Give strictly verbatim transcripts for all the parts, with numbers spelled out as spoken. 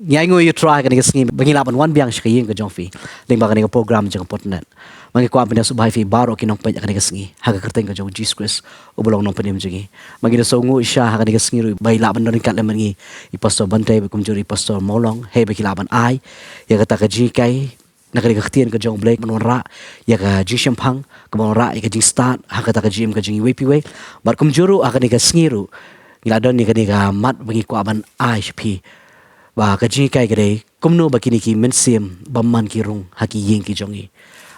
Ngi ainguh ïa u Trai ha kane ka sngi ba ngi lah ban wan biang sha ka ïing ka jong phi lyngba kane ka program jong ka Potnet. Ma ngi kwah ban ïa sngewbha ïa phi baroh ki nongpeit ha kane ka sngi ha ka kyrteng ka jong u Jisu Khrist uba long nongpynim jong ngi. Ma ngi da sngewnguh shisha ha kane ka sngi ruh ba i lah ban don ryngkat lem bad ngi i Pastor Bantei bad kumjuh ruh i Pastor Mawlong, hei ba ki lah ban ai ïa kata ka jinghikai na kane ka ktien ka jong u Blei, ban wanrah ïa ka jingshemphang, ka ban wanrah ïa ka jingstad ha kata ka jingim ka jong iwei pa iwei. Bad kumjuh ruh ha kane ka sngi ruh ngi la don ïa kane ka mat ba ngi kwah ban ai sha phi ba ka jinghikai ka dei kumno ba kine ki mynsiem bymman ki rung ha ki ïing ki jong ngi.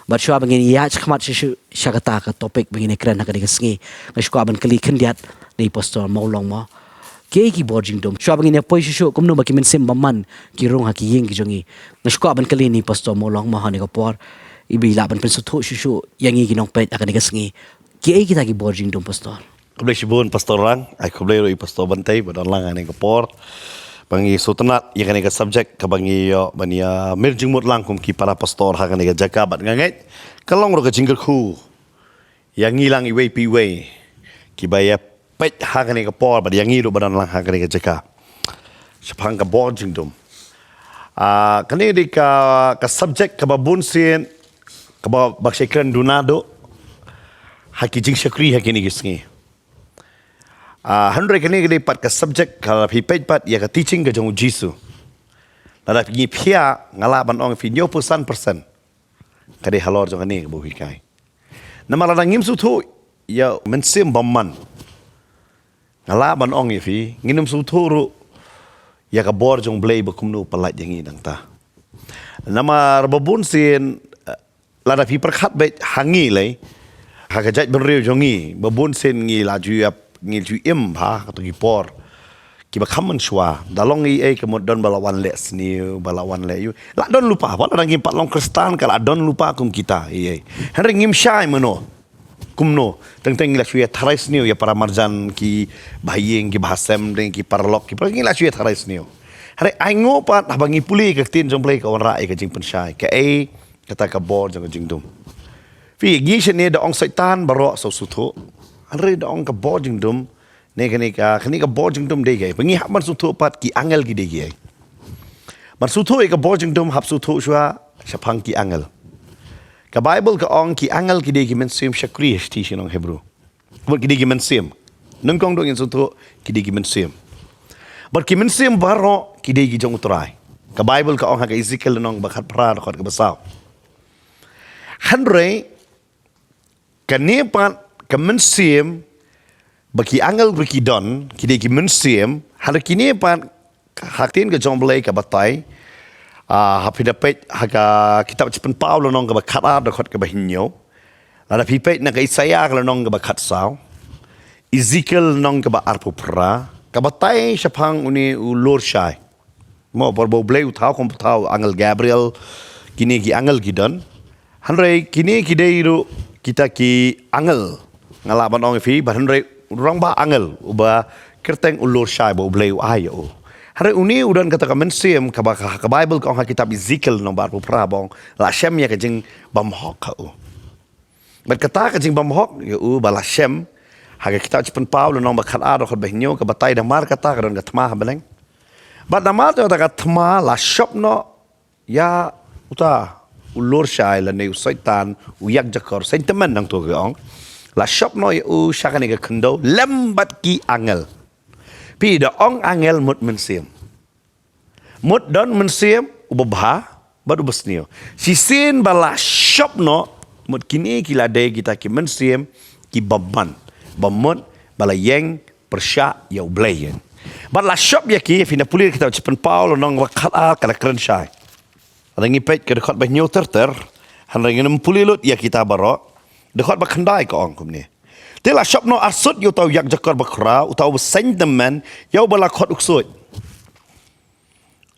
Bad shuwa ba ngin ïaid shakhmat shuh shuh sha kata ka topic ba ngin ïakren ha kane ka sngi, nga shu kwah ban kylli khyndiat na i Pastor Mawlong mo, kiei ki bor jingdum? Shuwa ba ngin ïa poi shuh shuh kumno ba ki mynsiem bymman ki rung ha ki ïing ki jong ngi, nga shu kwah ban kylli na i Pastor Mawlong mo ha kane ka por, i ba i lah ban pynsngewthuh shuh shuh ïa ngi ki nongpeit ha kane ka sngi, kiei kita ki bor jingdum, Pastor? Khublei shibun Pastor Rang, ai khublei ruh i Pastor Bantei ba don lang ha kane ka por ba ngi sngewtynnat ïa kane ka subject kaba ngi ïoh ban ïa mir jingmut lang kum ki para pastor ha kane ka jaka. Bad nga ngeit ka long ruh ka jingkyrkhu ïa ngi lang iwei pa iwei kiba ïa peit ha kane ka por bad ïa ngi ruh ba don lang ha kane ka jaka shaphang ka bor jingdum. Ah, kane dei ka, ka subject kaba bun sien kaba bak shai kren duna duh ha ki jingshakri ha kine ki sngi. Ah, hynrei kane ka dei pat ka subject ka la phi peit pat ïa ka teaching ka jong u Jisu. Lada ngi pia nga lah ban ong phi hynñiewphew san percent ka dei halor jong kane kaba u hikai. Namar lada ngim sngewthuh ïa mynsiem bymman, nga lah ban ong ïa phi ngin ym sngewthuh ruh ïa ka bor jong u Blei ba kumno u pyllait ïa ngi nangta. Namar ba bun sien, eh, lada phi pyrkhat beit ha ngi lei ha ka jaitbynriew jong ngi, ba bun sien ngi la ju ïap, ngi ju im ha kato ki por kiba kham mynshuwa. Da long ei ei ka mut don ba la wan leh sniew, ba la wan leh ïu, la don lypa. Wat lada ngim pat long Khristan ka la don lypa kum kita ei ei. Hynrei ngim shai mano kumno, teng teng ngi la shu ïa tharai sniew ïa para marjan, ki bahaïing, ki bahasem, deng ki paralok, ki para, ngi la shu ïa tharai sniew. Hynrei ainguh pat haba ngi pule ka ktien jong u Blei ka wanrah ïa ka jingpynshai kaei kata ka bor jong ka jingdum. Phi, ngi shane da ong Soitan baroh sngewthuh. Hynrei da ong ka bor jingdum, ne kane ka, kane ka bor jingdum dei kaei? Ba ngi hap ban sngewthuh pat ki angel ki dei kiei. Ban sngewthuh ïa ka bor jingdum hap sngewthuh shuwa shaphang ki angel. Ka Baibl ka ong ki angel ki dei ki mynsiem shakri ha shithi shnong Hebru. Ka mut ki dei ki mynsiem. Nyngkong duh ngin sngewthuh ki dei ki mynsiem. Bad ki mynsiem baroh ki dei ki jong u Trai. Ka Baibl ka ong ha ka Ezekiel lynnong ba khatphra dkhot kaba saw. Hynrei kane pat ka mynsiem ba ki angel ba ki don ki dei ki mynsiem, hynrei kine pat ha ktien ka jong u Blei ka batai, ah, ha phi da peit ha ka kitab Jingpynpaw lynnong kaba khatar dkhot kaba hynñiew. Lada phi peit na ka Isaïah ka lynnong kaba khatsaw, Ezekiel lynnong kaba arphew phra, ka batai shaphang une u lurshai. Mo, por ba u Blei u thaw kum u thaw angel Gabriel, kine ki angel ki don. Hynrei kine ki dei ruh kita ki angel, nga lah ban ong ïa phi, bad hynrei u rangbah angel uba kyrteng u lurshai ba u Blei u ai ïa u. Hynrei une u don kata ka mynsiem kaba ka, ka Baibl ka ong ha kitab Ezekiel lynnong ba arphew phra ba ong la shem ïa ka jingbymhok ha u. Bad kata ka jingbymhok ïa u ba la shem ha ka kitab Jingpynpaw lynnong ba khatar dkhot ba hynñiew, ka batai namar kata ka don ka thma ha bneng. Bad namar kata ka thma la shop noh ïa uta u lurshai lane u Soitan, u ïakjakor, Satan nangta ka ong. La shop noh ïa u sha kane ka khyndew lem bad ki angel. Phi, da ong angel mut mynsiem. Mut don mynsiem uba bha bad uba sniew. Shisien ba la shop noh, mut kine ki la dei kita ki mynsiem ki bymman, ba mut ba la ïeng pyrshah ïa u Blei ïeng. Bad la shop ïa ki, phin da pule kitab Jingpynpaw lynnong ba khatar ka la kren shai. Lada ngi peit ka dkhot ba hynñiew ter ter, hynrei ngin ym pule lut ïa kita baroh. Dkhot ba khyndai ka ong kumne: Te la shop noh arsut ïa uta u ïakjakor bakhraw, uta uba seng tymmen, ïa uba la khot u ksuid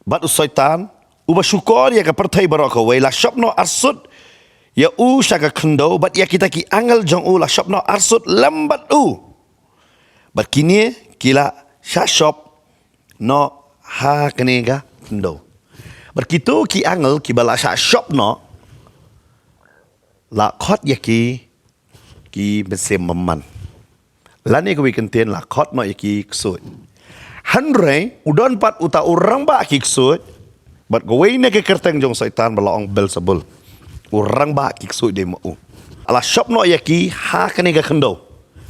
bad u Soitan, uba shukor ïa ka pyrthei baroh kawei. La shop noh arsut ïa u sha ka khyndew, bad ïa kita ki angel jong u la shop noh arsut lem bad u. Bad kine ki la shah shop noh ha kane ka khyndew. Bad kito ki angel kiba la shah shop noh la khot ïa ki ki mynsiem bymman. Lane kawei ka ktien, la khot noh ïa ki ksuid. Hynrei u don pat uta u rangbah ki ksuid, Bad kawei na ki kyrteng jong Soitan ba la ong Beelzebul. U rangbah ki ksuid dei ma u. La shop noh ïa ki ha kane ka khyndew.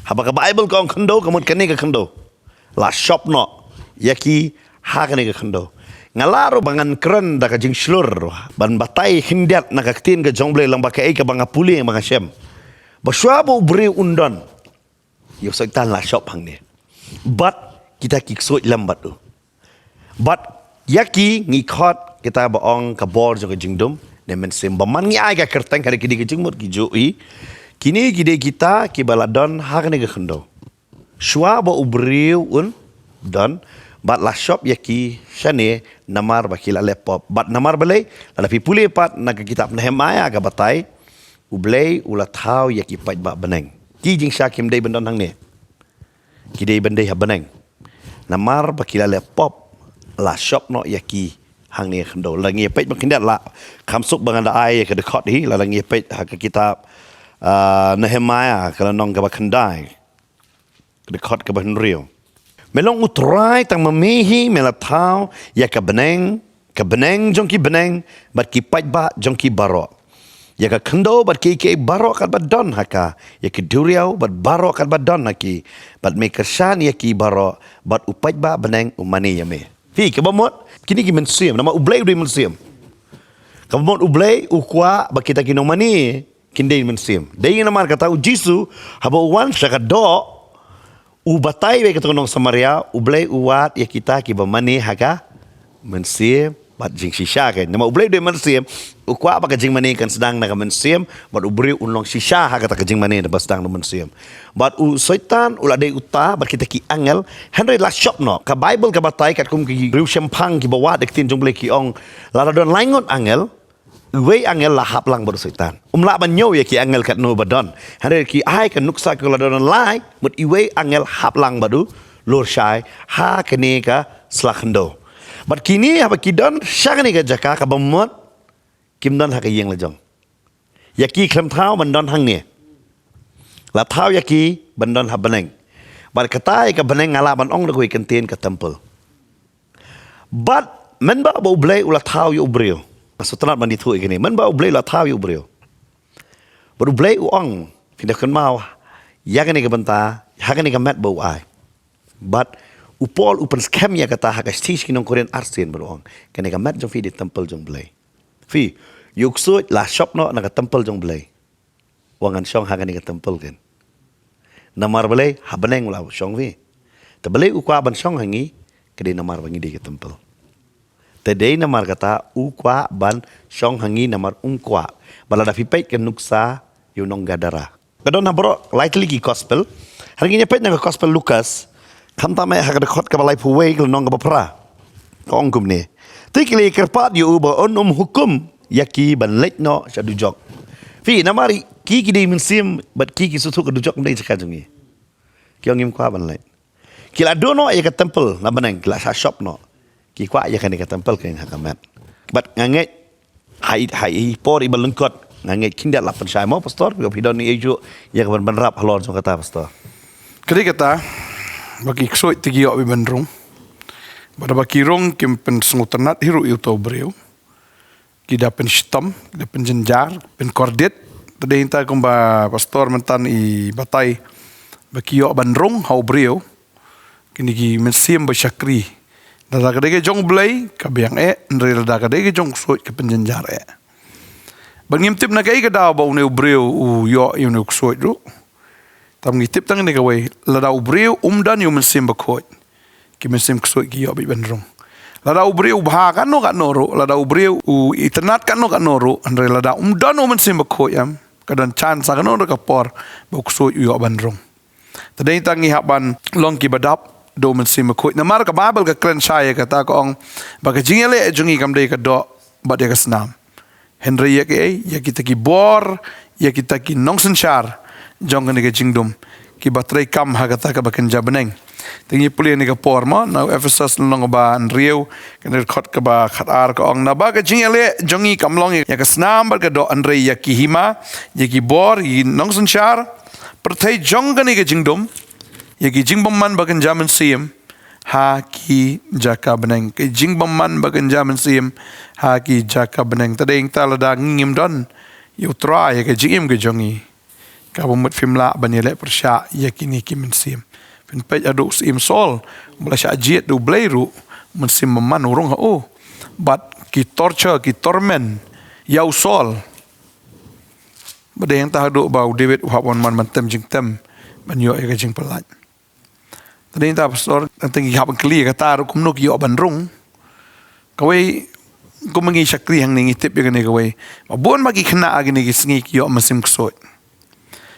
Haba ka Baibl ka ong khyndew, ka mut kane ka khyndew. La shop noh ïa ki ha kane ka khyndew. Nga lah ruh ba ngan kren da ka jingshlur, ban batai khyndiat na ka ktien ka jong U Blei lyngba kaei kaba nga pule, ba nga shem. Ba shuwa ba u briew un don, ïa u Soitan la shop hangne. Bad kita ki ksuid lem bad u. Bad ïa ki ngi khot kita ba ong ka bor jong ka jingdum ne mynsiem. Ba man ngi ai ka kyrteng, ka dei ki dei ka jingmut ki ju i. Kine ki dei kita kiba la don ha kane ka khyndew. Shuwa ba u briew un don, bad la shop ïa ki shane namar ba ki la leh pop. Bad namar balei, lada phi pule pat na ka kitab Nehemiah ka batai, U Blei u la thaw ïa ki paidbah bneng. Ki jingshisha kim dei ban don hangne. Ki dei ban dei ha bneng. Namar ba ki la leh pop, la shop noh ïa ki hangne khyndew. Lada ngi peit ba khyndiat, la kham suk ba ngan da ai ïa ka dkhot hi, lada ngi peit ha ka kitab, ah, Nehemiah ka lynnong kaba khyndai, ka dkhot kaba hynriew. Me long U Trai tang ma me hi me la thaw ïa ka bneng, ka bneng jong ki bneng, bad ki paidbah jong ki baroh. Ïa ka khyndew bad kiei kiei baroh katba don ha ka, ïa ki duriaw bad baroh katba don ha ki, bad me kyrshan ïa ki baroh, bad u paidbah bneng u mane ïa me. Phi, kaba mut, kine ki mynsiem, namar U Blei u dei mynsiem. Kaba mut U Blei u kwah ba kita ki nongmane kin dei mynsiem. Dei namar kata U Jisu, haba u wan sha ka doh, u batai bad kata ka nong Samaria, U Blei u wad ïa kita kiba mane ha ka mynsiem bad jingshisha kein. Namar U Blei u dei mynsiem, u kwah ba ka jingmane kan sdang na ka mynsiem, bad u briew un long shisha ha kata ka jingmane ba sdang na mynsiem. Bad u Soitan u la dei uta bad kita ki angel, hynrei la shop noh. Ka Baibl ka batai katkum ki riew shemphang kiba wad da ka ktien jong U Blei ki ong, lada don laingut angel, iwei angel la hap lang bad u Soitan. Um lah ban ñiew ïa ki angel katno ba don. Hynrei ki ai ka nuksa ki la don lai, mut iwei angel hap lang bad u lur shai ha kane ka sla khyndew. Bad kine haba ki don sha kane ka jaka kaba mut kim don ha ka ïing la jong. Ïa ki khlem thaw ban don hangne. La thaw ïa ki ban don ha bneng. Bad kata ïa ka bneng nga lah ban ong da kawei ka ktien ka temple. Bad mynba ba U Blei u la thaw ïa u briew. Nga sngewtynnat ban ïathuh ïa kane. Mynba U Blei u la thaw ïa u briew, bad U Blei u ong, phin da kynmaw ïa kane ka bynta, ha kane ka met ba u ai. Bad u Paul u pynskhem ïa kata ha ka shithi sha ki nong Korinth arsien bad u ong, kane ka met jong phi dei temple jong U Blei. Phi, ïa u ksuid la shop noh na ka temple jong U Blei. Wat ngan shong ha kane ka temple kein. Namar balei, ha bneng u la shong phi. Te balei u kwah ban shong ha ngi, ka dei namar ba ngi dei ka temple. Te dei namar kata u kwah ban shong ha ngi namar um kwah. Ba lada phi peit ka nuksa ïa u nong Gadara. Ka don ha baroh lai tylli ki gospel. Hynrei ngin ïa peit na ka gospel Lukas. Khamtam eh ha ka dkhot kaba laiphew wei ka lynnong kaba phra. Ka ong kumne. Te ki la ïakyrpad ïa u ba un ym hukum ïa ki ban leit noh sha dujok. Phi, namar ki ki dei mynsiem bad ki ki sngewthuh ka dujok ym dei jaka jong ngi. Ki ong ngim kwah ban leit. Ki la duh noh ïa ka temple na bneng, ki la shah shop noh. Ki kwah ïa kane ka temple kein ha ka met. Bad nga ngeit ha i, ha i por iba lyngkot, nga ngeit khyndiat la pynshai mo pastor, phi don ïa i ju ïa ka ban ban rap halor jong kata pastor. Ka dei kata ba ki ksuid te ki ïoh beit ban rung. Bad ba ki rung kim pynsngewtynnat hi ruh ïa uto u briew. Ki da pynshitom, ki da pynjynjar, pynkordit. Te dei nta kumba pastor mynta i batai ba ki ïoh ban rung ha u briew. Kine ki mynsiem ba shakri. Lada ka dei ka jong U Blei ka biang eh, hynrei lada ka dei ka jong u ksuid ka pynjynjar eh. Ba ngim tip na kaei ka daw ba une u briew u ïoh ïa une u ksuid ruh. Tang ngi tip tang ne kawei, lada u briew um don ïa u Mynsiem Bakhuid, ki mynsiem ksuid ki ïoh beit ban rung. Lada u briew u bha katno katno ruh, lada u briew u itynnad katno katno ruh, hynrei lada um don u Mynsiem Bakhuid em, ka don chance ha kano kano ka por ba u ksuid u ïoh ban rung. Te dei tang ngi hap ban long kiba dap da u Mynsiem Bakhuid. Namar ka Baibl ka kren shai ïa kata, ka ong ba ka jingïaleh jong ngi kam dei ka doh bad ïa ka snam. Hynrei ïa kiei, ïa kita ki bor, ïa kita ki nongsynshar jong kane ka jingdum, kiba trei kam ha kata kaba kynja bneng. Te ngi pule ïa kane ka por mo, na u Ephesos lynnong ba hynriew, ka dkhot kaba khatar, ka ong, naba ka jingïaleh jong ngi kam long ïa ka snam bad ka doh, hynrei ïa ki hima, ïa ki bor, ïa ki nongsynshar pyrthei jong kane ka jingdum, ïa ki jingbymman ba kynja mynsiem, ha ki jaka bneng. Ka jingbymman ba kynja mynsiem ha ki jaka bneng. Te dei nangta lada ngi ngim don ïa U Trai ha ka jingim ka jong ngi, ka bamut phim lah ban ïaleh pyrshah ïa kine ki mynsiem. Phin peit haduh u syiem Saul, ba la shah jied da U Blei ruh, mynsiem bymman u rung ha u. Bad ki torture, ki torment ïa u Saul. Ba dei nangta haduh ba u David u hap wan man ban tem jingtem ban ïoh ïa ka jingpyllait. Te dei nangta, pastor, nangta ngi hap ban kylli, kata ruh kumno ki ïoh ban rung. Kawei, kumba ngi shakri hangne ngi tip ïa kane kawei. Ba bun ba ki khynnah ha kine ki sngi ki ïoh mynsiem ksuid.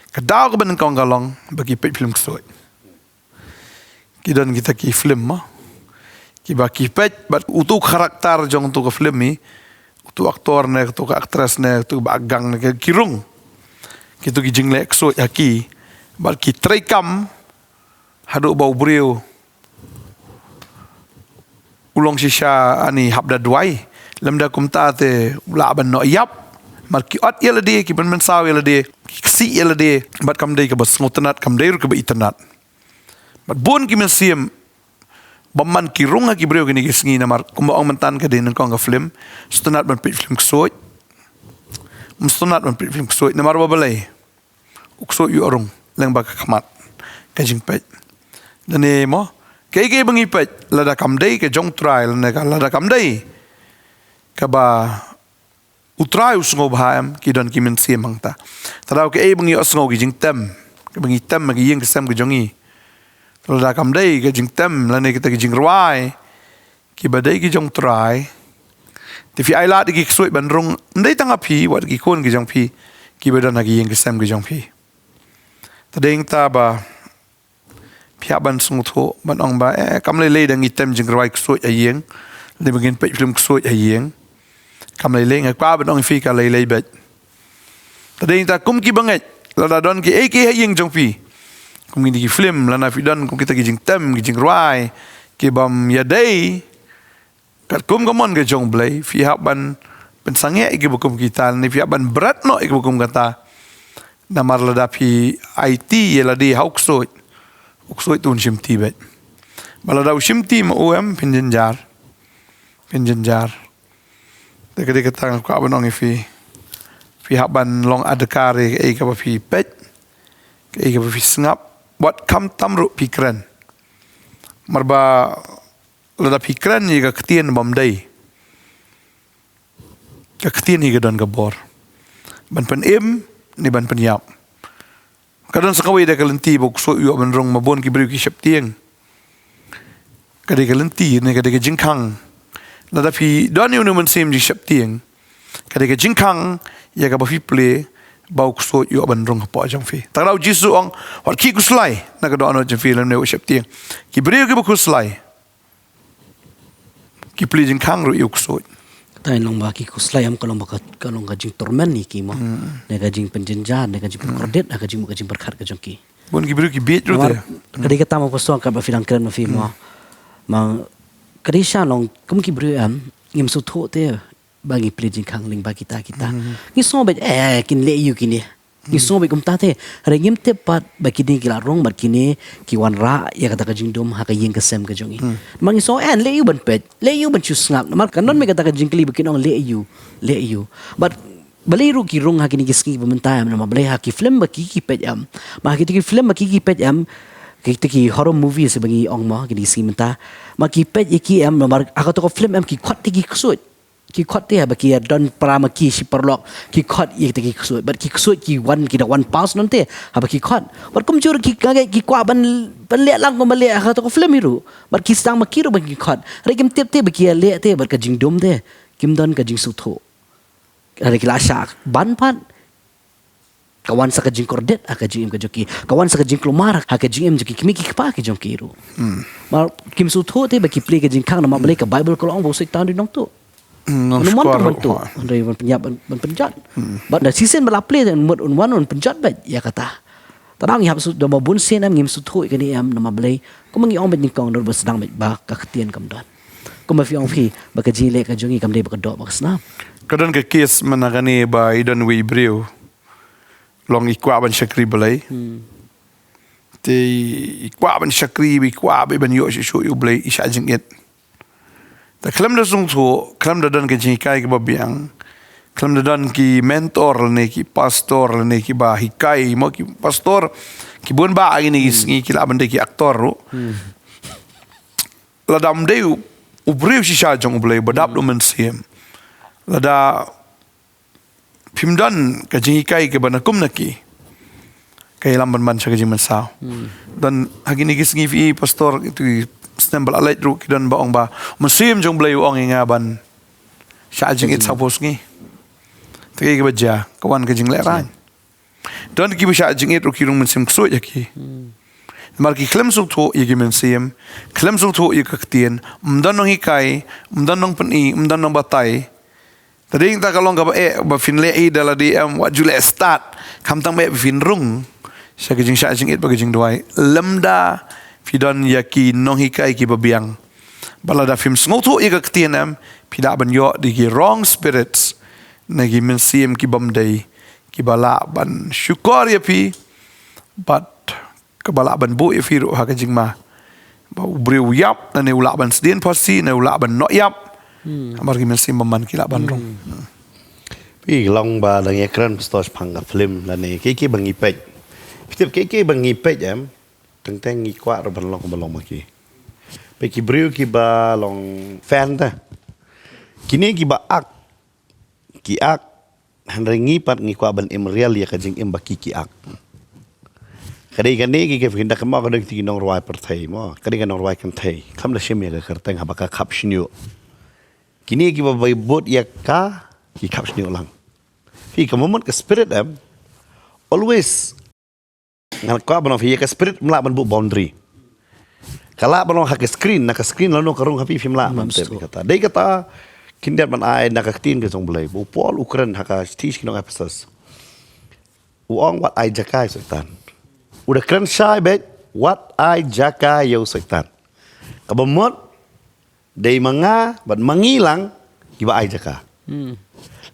Ka daw kaba nyngkong ka long ba ki peit film ksuid. Ki don kita ki film mo, kiba ki peit bad utu u character jong utu ka film hi, utu actor ne, utu ka actress ne, utu ba gang ne, ki rung. Kitu ki jingleh ksuid ha ki, bad ki treikam haduh ba u briew u long shisha, ani, hap da duwai. Lymda kumta te u lah ban noh ïap. Namar ki ot ïa lade, ki pynmynsaw ïa lade, ki ksih ïa lade, bad kam dei kaba sngewtynnat, kam dei ruh kaba itynnat. Bad bun ki mynsiem bymman ki rung ha ki briew kine ki sngi namar kumba ong mynta ka dei nyngkong ka film, sngewtynnat ban peit film ksuid. Sngewtynnat ban peit film ksuid namar ba balei? U ksuid u ïoh rung lyngba ka khmat, ka jingpeit. Lane mo, kaei kaei ba ngi peit, lada kam dei ka jong U Trai, lane ka, lada kam dei kaba U Trai u sngewbha em, ki don ki mynsiem hangta. Te lada kaei ba ngi ïohsngew, ki jingtem, kiba ngi tem ha ka ïing ka sem ka jong ngi, lada kam dei ka jingtem lane kita ki jingrwai kiba dei ki jong U Trai, te phi ai lad ïa ki ksuid ban rung, ym dei tang ha phi, wat ki khun ki jong phi kiba don ha ka ïing ka sem ka jong phi. Te dei nangta ba phi hap ban sngewthuh ban ong ba, eh, kam lei lei da ngi tem jingrwai ksuid ha ïing, lane ba ngin peit film ksuid ha ïing. Kam lei lei, nga kwah ban ong ïa phi, ka lei lei beit. Te dei nangta kum ki bangeit, lada don kiei kiei ha ïing jong phi, kum kine ki film, lane phi don kum kita ki jingtem, ki jingrwai kibym ïadei katkum ka mon ka jong U Blei, phi hap ban pynsangeh ïa kiba kum kita, lane phi hap ban bret noh ïa kiba kum kata. Namar lada phi aiti ïa lade ha u ksuid, u ksuid te un shimti beit. Bad lada u shimti ma u em, phin jynjar. Phin jynjar. Te ka dei kata nga kwah ban ong ïa phi, phi hap ban long adkar ïa kaei kaba phi peit, kaei kaba phi sngap. Wat khamtam ruh phi kren. Namar ba lada phi kren ïa ka ktien bym dei, ka ktien hi ka don ka bor ban pynim ne ban pynïap. Ka don sa kawei de ka lynti ba u ksuid u ïoh ban rung, ma bun ki briew ki sheptieng. Ka dei ka lynti ne ka dei ka jingkhang. Lada phi don ïa une u mynsiem jingsheptieng, ka dei ka jingkhang ïa kaba phi plie ba u ksuid u ïoh ban rung hapoh jong phi. Tang ba u Jisu u ong, wat khih khuslai na ka dohnud jong phi lymne wat sheptieng. Ki briew kiba khuslai ki plie jingkhang ruh ïa u ksuid. Kata long ba ki khuslai em, ka long ba ka, ka long ka jingtorment ïa ki mo. Ne ka jingpynjynjar, ne ka jingpynkordit, ne ka jing, ka jingpyrkhat ka jong ki. Bun ki briew ki bieit ruh. Namar te ka dei kata mo, pastor, katba phi dang kren ma phi mo. Ma ka dei sha long kum ki briew em, ngim sngewthuh te ba ngi plie jingkhang lyngba kita kita. Ngi sngew beit, eh, kin leh ïa u kine. Ngi sngew beit kumta te. Hynrei ngim tip pat ba kine ki la rung bad kine ki wanrah ïa kata ka jingdum ha ka ïing ka sem ka jong ngi. Namar ngi sngew, eh, leh ïa u ban peit, leh ïa u ban shu sngap. Namar kan don me kata ka jingkylli ba kin ong leh ïa u, leh ïa u. Bad balei ruh ki rung ha kine ki sngi ba mynta em, namar balei ha ki film ba ki ki peit em, ma ha kito ki film ba ki ki peit em, kito ki horror movies ba ngi ong mo, kine ki sngi mynta, ma ki peit ïa ki em, namar ha kato ka film em ki khot ïa ki ksuid. Ki khot te haba ki ïa don para ma ki shi paralok, ki khot ïa kita ki ksuid. Bad ki ksuid ki wan, ki da wan pass noh te haba ki khot. Bad kumjuh ki, ka, ki kwah ban, ban leh lang kumba leh ha kato ka film hi ruh. Bad ki sdang ma ki ruh ban ki khot. Hynrei kim tip te ba ki ïa leh te bad ka jingdum te, kim don ka jingsngewthuh. Hynrei ki la shah ban pat, ka wan sa ka jingkordit ha ka jingim ka jong ki, ka wan sa ka jingkulmar ha ka jingim jong ki kmie ki kpa ki jong ki ruh. Ma kim sngewthuh te ba ki plie ka jingkhang, namar balei? Ka Baibl ka la ong ba u Soitan u dei nongtuh. Nongtuh ban tuh, hynrei ban pynïap, ban, ban pynjot. Bad da shisien ba la plie te, un mut un wan un pynjot beit ïa kata. Tang ngi hap shu, da ma bun sien em ngim sngewthuh ïa kane em, namar balei? Kumba ngi ong beit nyngkong, don ba sdang beit ba ka ktien kam don. Kumba phi ong phi ba ka jingleh ka jong ngi kam dei ba ka doh ba ka snam. Ka don ka case mynta kane ba i don uwei i briew, long i kwah ban shakri Blei. Te i kwah ban shakri, i kwah ban ïoh shuh shuh ïa U Blei, i shah jingit. Te khlem da sngewthuh, khlem da don ka jinghikai kaba biang, khlem da don ki mentor lane ki pastor lane kiba hikai, mo, ki pastor, ki bun bah ha kine ki sngi ki lah ban dei ki actor ruh. Lada ym dei u, u briew shisha jong U Blei ba dap da U Mynsiem, lada phim don ka jinghikai kaba na kum na ki, ka ïalam ban ban sha ka jingmynsaw. Don ha kine ki sngi phi i, pastor, itu i snem ba la leit ruh, ki don ba ong ba U Mynsiem jong U Blei u ong ïa nga ban shah jingit saphew sngi. Te kaei kaba jia? Ka wan ka jinglehrain. Don kiba shah jingit ruh, ki rung mynsiem ksuid ha ki. Namar ki khlem sngewthuh ïa ki mynsiem, khlem sngewthuh ïa ka ktien, ym don nonghikai, ym don nongpyni, ym don nongbatai. Te dei kata ka long kaba eh ba phin leh ïa da lade em, wat ju leh stad. Khamtam eh ba phin rung sha ka jingshah jingit bad ka jingduwai, lymda phi don ïa ki nonghikai kiba biang. Bad lada phim sngewthuh ïa ka ktien em, phi lah ban ïoh da ki wrong spirits, na ki mynsiem ki bym dei, kiba lah ban shukor ïa phi, bad kaba lah ban buh ïa phi ruh ha ka jingma ba u briew u ïap, lane u lah ban sdien pasi, lane u lah ban noh ïap. Namar ki mynsiem bymman ki lah ban rung. Phi, long ba dang ïakren, pastor, shaphang ka film lane kiei kiei ba ngi peit. Phi tip kiei kiei ba ngi peit em, teng teng ngi kwah ruh ban long ba long ma ki. Peit ki briew kiba long fan te, kine kiba act, ki act, hynrei ngi pat ngi kwah ban im real ïa ka jingim ba ki ki act. Ka dei kane, ki, ki, phin da kynmaw, ka dei kito ki nongrwai pyrthei, mo, ka dei ka nongrwai kynthei, kam da shim ïa ka kyrteng, haba ka khap shñiuh. Kine kiba bai bud ïa ka, ki khap shñiuh lang. Phi, ka mut ka spirit em, always, ngan kwah ban ong phi, ïa ka spirit ym lah ban buh boundary. Ka lah ban long ha ka screen, na ka screen lano ka rung ha phi, phim lah ban tip. Kata, dei kata, khyndiat ban ai na ka ktien ka jong U Blei. Ba u Paul u kren ha ka shithi sha ki nong Ephesus, u ong wat ai jaka ïa u Soitan. U da kren shai beit, wat ai jaka ïa u Soitan. Kaba mut, dei ma nga bad ma ngi lang kiba ai jaka.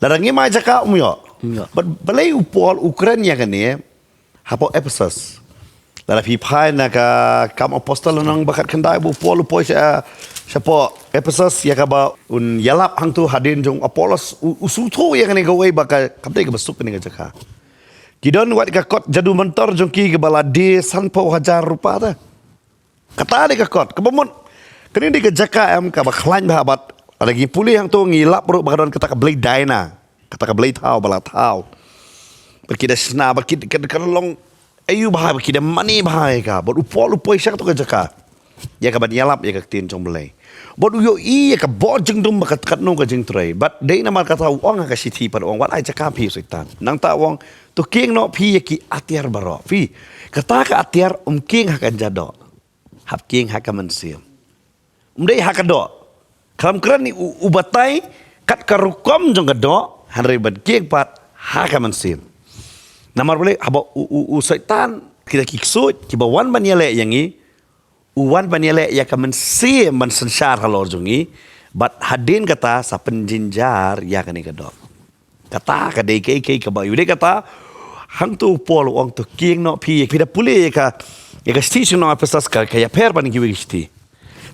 Lada ngim ai jaka, um ïoh. Um ïoh. Bad balei u Paul u kren ïa kane hapoh Ephesus? Lada phi phai na ka Kam Apostol lynnong ba khatkhyndai, ba u Paul u poi sha, shapoh Ephesus, ïa kaba un ïalap hangto hadien jong u Apollos, u, u sngewthuh ïa kane kawei ba ka, kam dei kaba suk kane ka jaka. Ki don wat ka kot jadu mantor jong ki kaba la die sanphew hajar rupa te. Kata dei ka kot, kaba mut kane dei ka jaka em kaba khlaiñ bha, bad lada ngi pule hangto ngi lap ruh ba ka don kata ka blei Diana, kata ka blei thaw ba la thaw. Ba ki da shna, ba ki da, ka, ka long aïu bha, ba ki da mane bha ïa ka. Bad u Paul u poi sha kato ka jaka, ïa kaban ïalap ïa ka ktien jong U Blei. Bad u ïohi ïa ka bor jingdum ba kat, katno ka jingtrei. Bad dei namar kata u ong ha ka shithi pat, u ong wat ai jaka phi ïa u Soitan. Nangta u ong to kieng noh phi ïa ki atiar baroh. Phi, kata ka atiar um kieng ha ka kynja doh. Hap kieng ha ka mynsiem. Um dei ha ka doh. Khlem kren, u, u batai kat ka rukom jong ka doh, hynrei ban kieng pat ha ka mynsiem. Namar balei? Haba u, u, u Soitan, kita ki ksuid kiba wan ban ïaleh ïa ngi, u wan ban ïaleh ïa ka mynsiem ban synshar halor jong ngi, bad hadien kata sa pynjynjar ïa kane ka doh. Kata ka dei kaei kaei kaba ïoh. Dei kata hangto u Paul u ong to kieng noh phi, phi da pule ïa ka, ïa ka shithi sha ki nong Ephesus ka, ka ïapher bad kiwei ki shithi.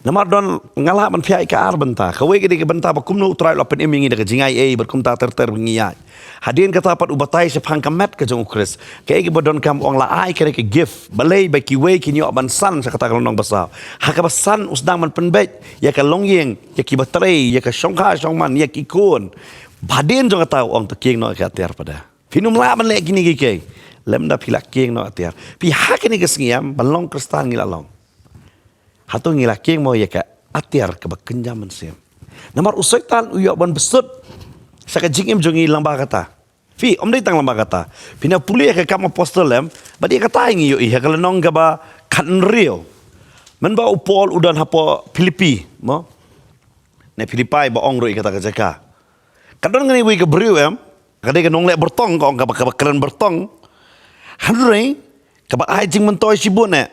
Namar don, nga lah ban pynïaid ka ar bynta. Kawei ka dei ka bynta ba kumno U Trai u la pynim ïa ngi da ka jingaiei bad kumta ter ter ba ngi ïaid. Hadien kata pat u batai shaphang ka met ka jong U Khrist. Kaei kaba donkam, u ong la ai kane ka gift, balei ba kiwei kin ïoh ban san sha kata ka lynnong basaw. Ha kaba san u sdang ban pynbeit ïa ka longïing, ïa kiba trei, ïa ka shongkha shongman, ïa ki khun. Hadien jong kata u ong to kieng noh ïa ka atiar pat de. Phin ym lah ban leh kine kiei kiei lymda phi la kieng noh atiar. Phi, ha kine ki sngi em, ban long Khristan ngi la long, hato ngi la kieng mo ïa ka atiar kaba kynja mynsiem? Namar u Soitan u ïoh ban bsut sha ka jingim jong ngi lyngba kata. Phi, ym dei tang lyngba kata. Phin ïa pule ïa ka Kam Apostol em, bad ïa kata ngi ïohi ha ka lynnong kaba khathynriew. Mynba u Paul u don hapoh Philippi, mo, ne Philippi ba ong ruh ïa kata ka jaka, ka don kane kawei ka briew em, ka dei ka nongleh byrtong, ka ong kaba, kaba kren byrtong. Hynrei kaba ai jingmyntoi shibun eh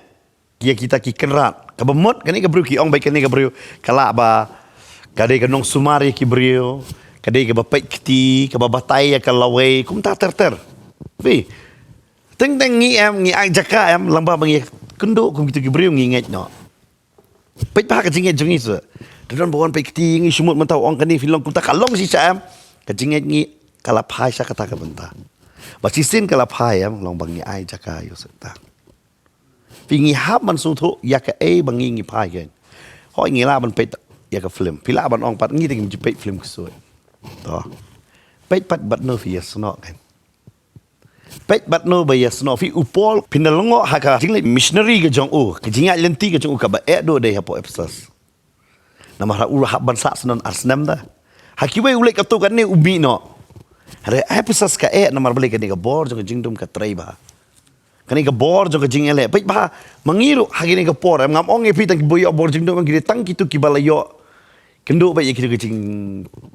ïa kita ki kynrad. Kaba mut kane ka briew, ki ong ba kane ka briew ka lah ba ka dei ka nongsumar ïa ki briew, ka dei kaba peit kti, kaba batai ïa ka lawei, kumta ter ter. Phi, teng teng ngi em, ngi ai jaka em lyngba ba ngi Kynduh kum kitu ki briew ngi ngeit noh. Peit bha ka jingngeit jong ngi seh. Te don ba wan peit kti ngi shu mut mynta ong kane phi long kumta ka long shisha em. Ka jingngeit ngi ka la phai sha kata ka bynta. Ba shisien ka la phai em long ba ngi ai jaka ïa u Soitan. Phi ngi hap ban sngewthuh ïa kaei ba ngi ngi phai kein. Hooid ngi lah ban peit ïa ka film. Phi lah ban ong pat ngi te ngim ju peit film ksuid. To. Peit pat bad no phi ïa snoh kein. Peit bad no ba ïa snoh phi u Paul phin da lyngngoh ha ka jingleit missionary ka jong u, ka jingïaid lynti ka jong u kaba eh duh dei hapoh Ephesus. Namar ha u hap ban sah snon ar snem da. Ha kiwei u leit katto katne u mih noh. Hynrei Ephesus ka eh namar balei kane ka bor jong ka jingdum ka trei bha. Kane ka bor jong ka jingïaleh. Peit bha ma ngi ruh ha kine ka por em ngam ong ïa phi tang kiba ïoh bor jingdum em ki dei tang kitu kiba la ïoh. Kynduh beit ïa kitu ki jing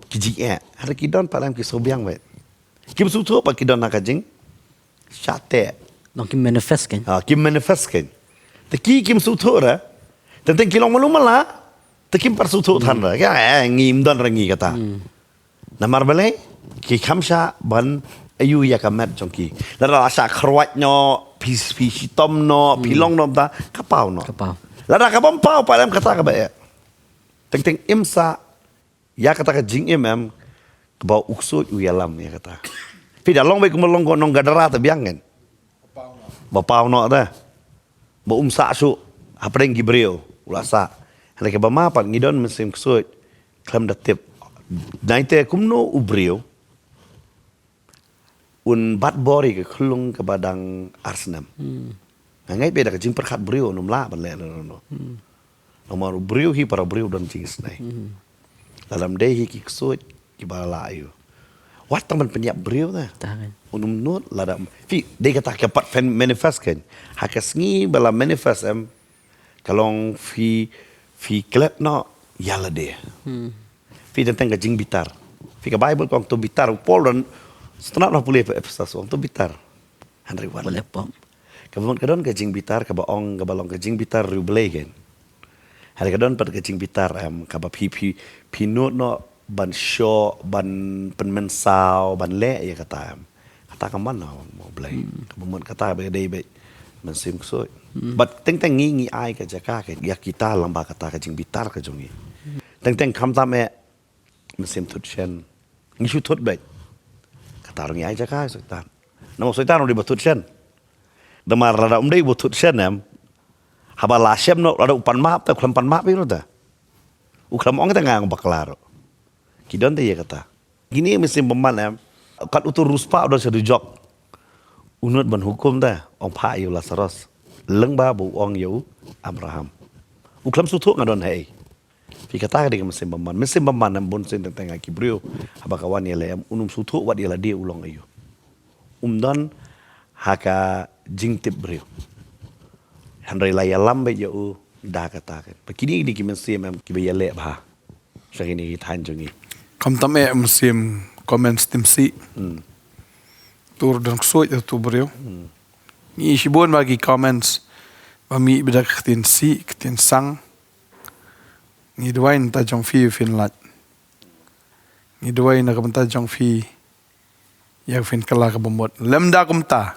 ki jingeh. Hynrei ki don pat em ki sngewbiang beit. Kim sngewthuh pat ki don ha ka jing. Shate. Nong kim manifest kein. Ha, kim manifest kein. Te ki kim sngewthuh ra. Teng teng ki long malu mala. Te kim pat sngewthuh than ra. Ki eh ngim don ra ngi kata. Namar balei ki kham shah ban ïoh ïa ka met jong ki. Lada la shah kyrwat noh, phi phi shitom noh, phi long noh ta, ka paw noh. Ka paw. Lada ka bym paw pat em kata kaba eh. Teng teng im sah ïa kata ka jingim em kaba u ksuid u ïalam ïa kata. Phi da long beit kumba long ko nong Gadara te biang kein. Ba paw noh te. Ba um sah shuh hapdeng ki briew u la sah. Hynrei kaba ma pat ngi don mynsiem ksuid khlem da tip. Naite kumno u briew un bat bor ïa ka khyllung kaba dang ar snem. Nga ngeit beit da ka jingpyrkhat briew un ym lah ban leh lano lano. Namar u briew hi para briew don jingisnei. Lada ym dei hi ki ksuid kiba la ïoh. Wat tang ban pynïap briew te. Tang. Un ym nud lada phi dei kata ka pat fan manifest kein. Ha ka sngi ba la manifest em ka long phi phi klet noh ïa lade. Phi teng teng ka jingbitar. Phi ka Bible ka ong to bitar u Paul don sngewtynnat ha pule phi Ephesus ong to bitar. Hynrei wat leh pop. Kaba mut ka don ka jingbitar kaba ong kaba long ka jingbitar riewblei kein. Hynrei ka don pat ka jingbitar em kaba phi phi phi nud noh ban shoh ban pynmynsaw ban leh ïa kata em. Kata ka man na u Blei. Kaba mut kata ba dei beit mynsiem ksuid. Bad teng teng ngi ngi ai ka jaka ka ïa kita lyngba kata ka jingbitar ka jong ngi. Teng teng khamtam eh mynsiem thut shen. Ngi shu thut beit. Kata ruh ngi ai jaka ïa u Soitan. Namar u Soitan ruh dei ba thut shen. Namar lada um dei ba thut shen em. Haba la shem noh lada u pan map te u khlem pan map ïa u te. U khlem ong te nga ong bakla ruh. Ki don te ïa kata. Kine mynsiem bymman em. Kat uto u riewspah u don sha dujok. U nud ban hukum te ong phah ïa u Lasaros. Lyngba ba u ong ïa u Abraham. U khlem sngewthuh nga don haei. Phi kata ka dei ka mynsiem bymman. Mynsiem bymman em bun sien teng teng ha ki briew. Haba ka wan ïaleh em un ym sngewthuh wat ïa lade u long aïu. Um don ha ka jingtip briew. Hynrei la ïalam beit ïa u da kata kein. Ba kine ki dei ki mynsiem em kiba ïaleh bha. Sha kine ki thaiñ jong ngi. Khamtam eh mynsiem comments tim sih. Tur don ksuid ïa tu briew. Ngi shibun ba ki comments ba mih beit da ka ktien sih, ktien sang. Ngi duwai na ka bynta jong phi ïa phin lait. Ngi duwai na ka bynta jong phi ïa phin kylla kaba mut. Lymda kumta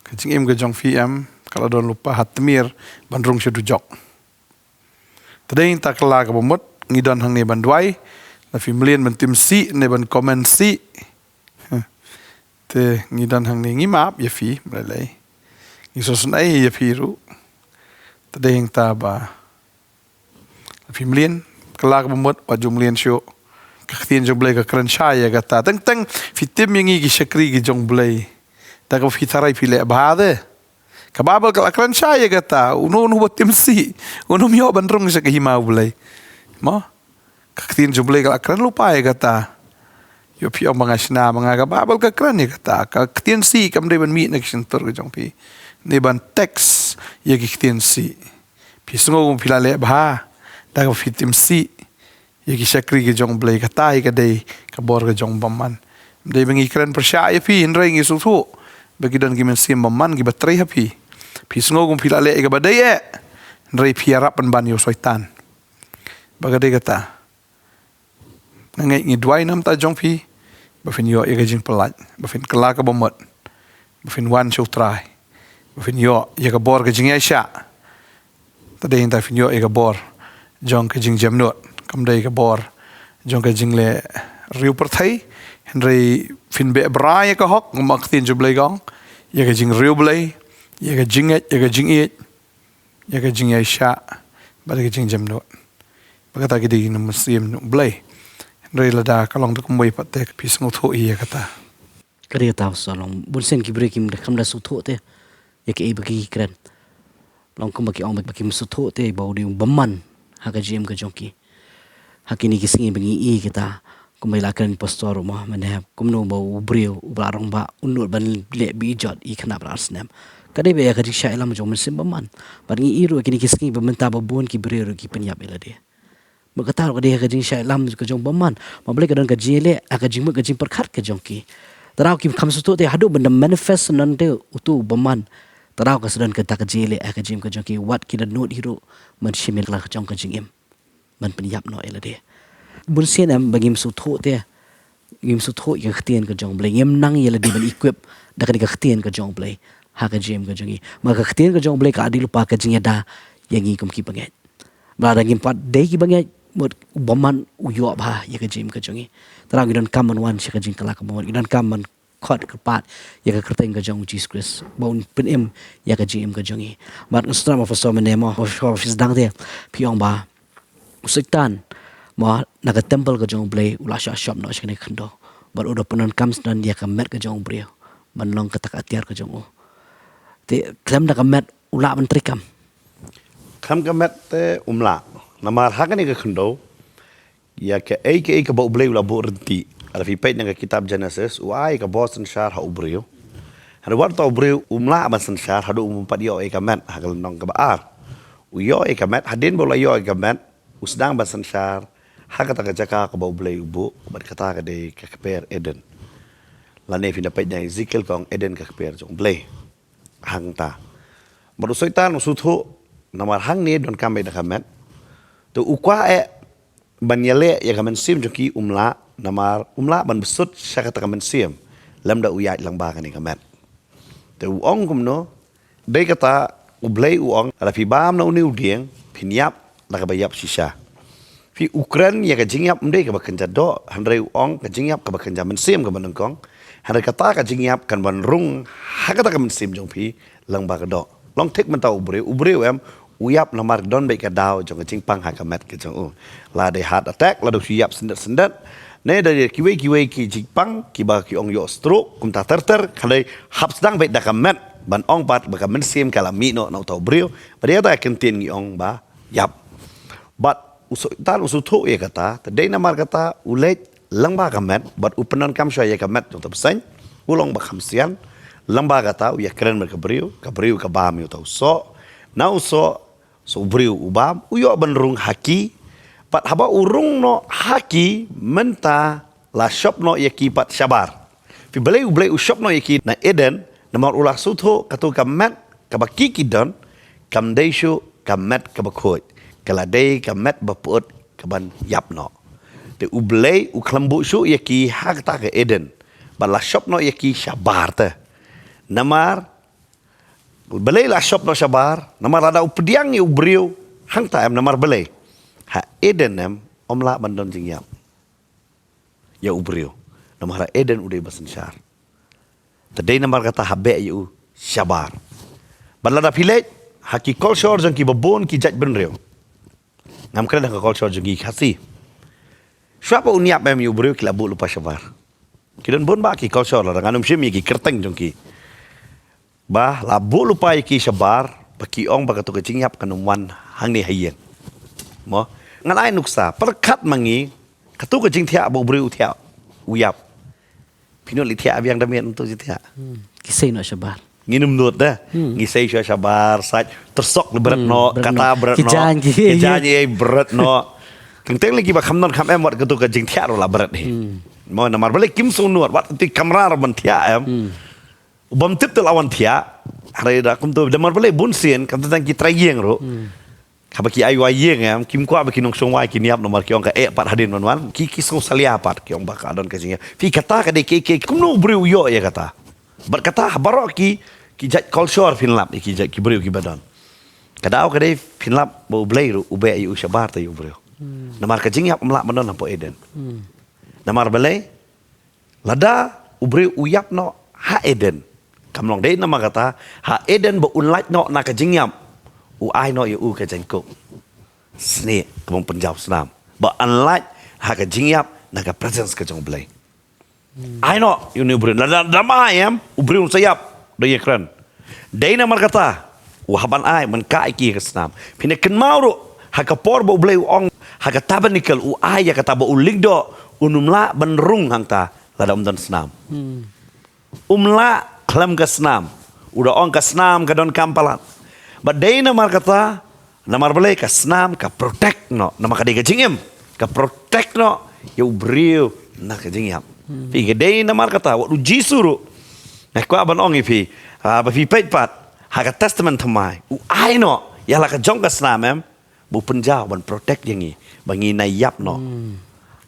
ka jingim ka jong phi em ka la don lypa ha tmier ban rung sha dujok. Te dei ngi ta kylla kaba mut ngi don hangne ban duwai. La phi mlien ban tim sih ne ban comment sih. Te ngi don hangne ngi map ïa phi ba lei. Ngi sngewsynei ïa phi ruh. Te dei ngi ta ba phi mlien, kylla kaba mut, wat ju mlien shuh. Ka ktien jong U Blei ka kren shai ïa kata. Teng teng phi tim ïa ngi ki shakri ki jong U Blei. Da kaba phi tharai phi leh bha de. Ka Baibl ka la kren shai ïa kata. Uno uno uba tim sih, un ym ïoh ban rung sha ka hima U Blei. Mo? Ka ktien jong U Blei ka la kren lypa ïa kata. Ïoh phi ong ba nga shna ma nga, ka Baibl ka kren ïa kata. Ka ktien sih kam dei ban mih na ka shyntur ka jong phi. Dei ban text ïa ki ktien sih. Phi sngew phi la leh bha da kaba phi tim sih ïa ki shakri ki jong U Blei, kata hi ka dei ka bor ka jong U bymman. Dei ba ngi kren pyrshah ïa phi, hynrei ngi sngewthuh ba ki don ki mynsiem bymman kiba trei ha phi. Phi sngew kum phi la leh ïa kaba dei eh, hynrei phi ïarap pynban ïa u Soitan. Ba ka dei kata. Nga ngeit ngi duwai na ka bynta jong phi ba phin ïoh ïa ka jingpyllait, ba phin kylla kaba mut, ba phin wan sha U Trai. Phin ïoh ïa ka bor ka jingïaishah. Te dei hangta phin ïoh ïa ka bor jong ka jingjemnud. Kam dei ka bor jong ka jingleh riew pyrthei. Hynrei phin beh bra ïa ka hok, kum ka ktien jong U Blei ka ong, ïa ka jingriewblei, ïa ka jingngeit, ïa ka jingïeit, ïa ka jingïaishah bad ïa ka jingjemnud. Ba kata ki dei ki nongmynsiem na U Blei. Hynrei lada ka long da kumwei pat te, phi sngewthuh ïa kata? Ka dei kata, Pastor, long bunsien ki briew kim da, kam da sngewthuh te ïa kaei ba ki kren. Long kumba ki ong ba kim sngewthuh te ba u dei u bymman ha ka jingim ka jong ki. Ha kine ki sngi ba ngi ïohi kita, kumba i la kren Pastor ruh mo mynhynne, kumno ba u briew uba la rangbah un nud ban leh bejot ïa khynnah ba ar snem. Ka dei ba ïa ka jingshah ïalam jong u mynsiem bymman. Bad ngi ïohi ruh kine ki sngi ba mynta ba bun ki briew ruh ki pynïap ïalade. Bad kata ruh ka dei ka jingshah ïalam ka jong u bymman. Ma balei? Ka don ka jingïaleh ha ka jingmut ka jingpyrkhat ka jong ki. Tang ba kim, kam sngewthuh te haduh ban da manifest noh te uto u bymman. Tang ba ka sa don kata ka jingïaleh ha ka jingim ka jong ki, wat ki da nud hi ruh ban shim ïa la ka jong ka jingim ban pynïap noh ïalade. Bunsien em ba ngim sngewthuh te, ngim sngewthuh ïa ka ktien ka jong U Blei, ngim nang ïalade ban equip da kane ka ktien ka jong U Blei ha ka jingim ka jong ngi. Ma ka ktien ka jong U Blei ka dei lypa ka jingïada ïa ngi kum ki bangeit. Ba lada ngim pat dei ki bangeit, mut u bymman u ïoh bha ïa ka jingim ka jong ngi. Tang ba ngi donkam ban wan sha ka jingkylla ka bamut, ngi donkam ban khot kyrpad ïa ka kyrteng ka jong U Jisu Khrist ba un pynim ïa ka jingim ka jong ngi. Bad nga sngewthuh ma Pastor mynne mo, phi sdang te phi ong ba u Soitan mo na ka temple ka jong U Blei u la shah shop noh sha kane ka khyndew. Bad u da pyndonkam sdang ïa ka met ka jong u briew ban long kata ka atiar ka jong u. Te khlem da ka met u lah ban treikam? Khlem ka met te um lah. Namar ha kane ka khyndew, ïa kaei kaei kaba U Blei u la buh ryntih, lada phi peit na ka kitab Genesis, u ai ka bor synshar ha u briew. Hynrei wat uta u briew um lah ban synshar haduh um pat ïoh ïa ka met ha ka lynnong kaba ar. U ïoh ïa ka met, hadien ba u la ïoh ïa ka met, u sdang ban synshar ha kata ka jaka kaba U Blei u buh, bad kata ka dei ka kper Eden. Lane phin da peit na Ezekiel ka ong Eden ka kper jong U Blei. Hangta. Bad u Soitan u sngewthuh, namar hangne donkam beit da ka met, te u kwah eh ban ïaleh ïa ka mynsiem jong ki, um lah, namar um lah ban bsut sha kata ka mynsiem lymda u ïaid lyngba kane ka met. Te u ong kumno? Dei kata U Blei u ong, lada phi bam na une u dieng, phin ïap da kaba ïap shisha. Phi, u kren ïa ka jingïap ym dei kaba kynja doh, hynrei u ong ka jingïap kaba kynja mynsiem kaba nyngkong. Hynrei kata ka jingïap kan wan rung ha kata ka mynsiem jong phi lyngba ka doh. Long thik mynta u briew, u briew em, u ïap namar don beit ka daw jong ka jingpang ha ka met ka jong u. La dei heart attack, la dei u ïap syndet syndet, ne da dei kiwei kiwei ki jingpang kiba ki ong ïoh stroke, kumta ter ter, ka dei hap sdang beit da ka met ban ong pat ba ka mynsiem ka la mih noh na uta u briew. Bad ïa kata ka ktien ngi ong ba ïap. Bad u Soitan u sngewthuh ïa kata, te dei namar kata u leit lyngba ka met, bad u pyndonkam shuwa ïa ka met jong uta u bseiñ, u long ba kham sian. Lyngba kata u ïakren bad ka briew, ka briew ka bam ïa uta u soh. Na u soh, so u briew u bam, u ïoh ban rung ha ki. Bad haba u rung noh ha ki, mynta la shop noh ïa ki pat shabar. Phi, balei U Blei u shop noh ïa ki na Eden? Namar u la sngewthuh kato ka met kaba ki ki don kam dei shuh ka met kaba khuid, ka la dei ka met ba pyut kaban ïap noh. Te U Blei u khlem buh shuh ïa ki ha kata ka Eden, bad la shop noh ïa ki shabar te. Namar balei la shop noh shabar? Namar lada u pdiang ïa u briew hangta em, namar balei? Ha Eden em, ym lah ban don jingïap ïa u briew. Namar ha Eden u dei ba synshar. Te dei namar kata hap beh ïa u shabar. Bad lada phi leit ha ki kolshor jong kiba bun ki jait bynriew, ngam kren ha ka kolshor jong ngi Khasi, shuwa ba un ïap em ïa u briew ki la buh lypa shabar. Ki don bun bah ki kolshor, lada ngan ym shim ïa ki kyrteng jong ki, ba la buh lypa ïa ki shabar, ba ki ong ba kato ka jingïap kan ym wan hangne ha ïing. Mo, ngan ai nuksa, pyrkhat ma ngi, kato ka jingthiah ba u briew u thiah, u ïap, phi nud leit thiah biang da miet, kato jingthiah? Hmm. Ki sei noh shabar. Ngin ym nud de. Hmm. Ngi sei shuwa shabar, sait, tyrsok bret noh, bret kata noh, bret noh, ki jaiñ, ki jaiñ ei bret noh. Teng teng lei kiba kham don kham em, wat kato ka jingthiah ruh la bret hi. Hmm. Mo, namar balei? Kim sngewnud, wat ti kamra ruh ban thiah em. Hmm. Bym tip te la wan thiah. Hynrei da kumto, namar balei? Bun sien, kam tang ki trai ïing ruh. Hmm. Haba ki ai wai ïing em, kim kwah ba ki nongshong wai kin ïap namar ki ong ka eh pat hadien ban wan. Ki, ki sngew salia pat, ki ong ba ka don ka jingïap. Phi, kata ka dei kaei kaei, kumno u briew u ïoh ïa kata? Bad kata ha baroh ki, ki jait culture phin lap, ïa ki jait ki briew kiba don. Ka daw ka dei phin lap ba U Blei ruh u beh ïa u shabar te ïa u briew. Namar ka jingïap ym lah ban don hapoh Eden. Namar balei, lada u briew u ïap noh ha Eden, kam long dei namar kata, ha Eden ba un lait noh na ka jingïap, u ai noh ïa u ka jingkuk. Snieh, ka bym pynjaw snam. Ba un lait ha ka jingïap na ka presence ka jong U Blei. Ai noh ïa une u briew. Lada, lada ym ai em, u briew un sa ïap da ïakren. Dei namar kata, u hap ban ai, ban kah ïa ki ha ka snam. Phin ïa kynmaw ruh, ha ka por ba U Blei u ong, ha ka tabernacle, u ai ïa kata ba u lyngdoh un ym lah ban rung hangta lada ym don snam. Um lah khlem ka snam. U da ong ka snam ka donkam palat. Bad dei namar kata, namar balei ka snam ka protect noh, namar ka dei ka jingim, ka protect noh ïa u briew na ka jingïap. Phi, ka dei namar kata, wat U Jisu ruh, nga kwah ban ong ïa phi, ah, ba phi peit pat ha ka Testament Thymmai, u ai noh ïa la ka jong ka snam em, ba u pynjaw ban protect ïa ngi, ba ngin ym ïap noh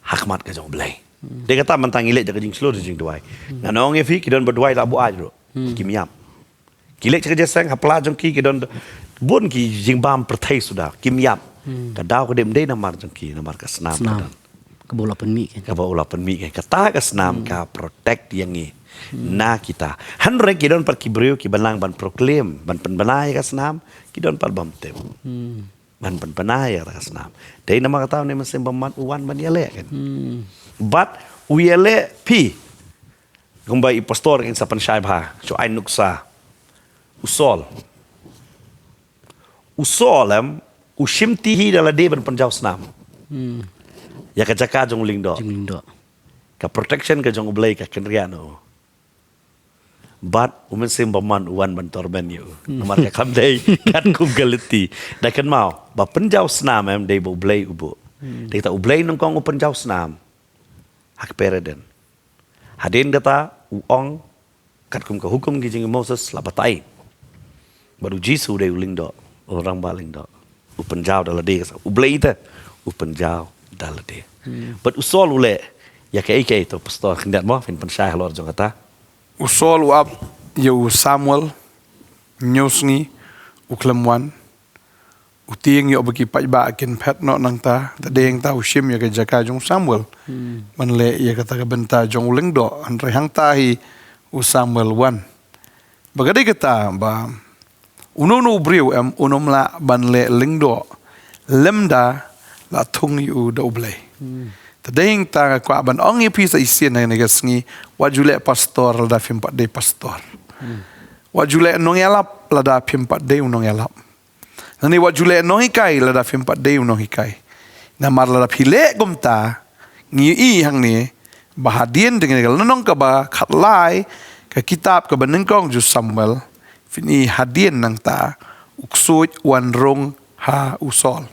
ha khmat ka jong U Blei. Dei kata mynta ngi leit da ka jingshlur jingduwai. Ngan ong ïa phi, ki don ba duwai la buaid ruh, kim ïap. Ki leit sha ka jingïaseng, ha pla jong ki ki don bun ki jingbam pyrthei suda, kim ïap. Ka daw ka dei, ym dei namar jong ki, namar ka snam ka don. Kaba u la pynmih kein. Kaba u la pynmih kein. Kata ka snam ka protect ïa ngi na kita. Hynrei ki don pat ki briew kiba nang ban proclaim, ban pynbna ïa ka snam, ki don pat bym tip. Ban pynbna ïa ka snam. Dei namar kata une u Mynsiem Bymman u wan ban ïaleh kein. Bad u ïaleh phi. Kumba i pastor kin sa pynshai bha, shu ai nuksa. U Saul. U Saul em, u shimti hi da lade ban pynjaw snam. Ïa ka jaka jong u lyngdoh. Jong u lyngdoh. Ka protection ka jong U Blei ka kynriah noh. Bad u Mynsiem Bymman u wan ban torment ïa u. Namar ka kam dei katkum ka lynti. Da kynmaw, ba pynjaw snam em dei ba U Blei u buh. Dei ta U Blei nyngkong u pynjaw snam ha ka Eden. Hadien kata u ong, katkum ka hukum ki jong i Moses la batai. Bad U Jisu dei u lyngdoh, u rangbah lyngdoh. U pynjaw da lade ka snam. U Blei te, u pynjaw da lade. Bad u Saul u leh ïa kaei kaei to pastor khyndiat mo, phin pynshai halor jong kata. U Saul u ap ïa u Samuel, hynñiew sngi u khlem wan. U tieng ïoh ba ki paidbah kin phet noh nangta, te dei hangta u shim ïa ka jaka jong u Samuel. Ban leh ïa kata ka bynta jong u lyngdoh, hynrei hangta hi u Samuel wan. Ba ka dei kata ba uno uno u briew em un ym lah ban leh lyngdoh lymda la thung ïa u da U Blei. Te dei hangta nga kwah ban ong ïa phi sa shisien ha kane ka sngi, wat ju leh pastor lada phim pat dei pastor. Wat ju leh nongïalap lada phim pat dei u nongïalap. Nangne wat ju leh nonghikai lada phim pat dei u nonghikai. Namar lada phi leh kumta, ngi ïohi hangne ba hadien te ngi, ka lynnong kaba khatlai ka kitab kaba nyngkong jong u Samuel, phin i hadien nangta u ksuid wan rung ha u Saul.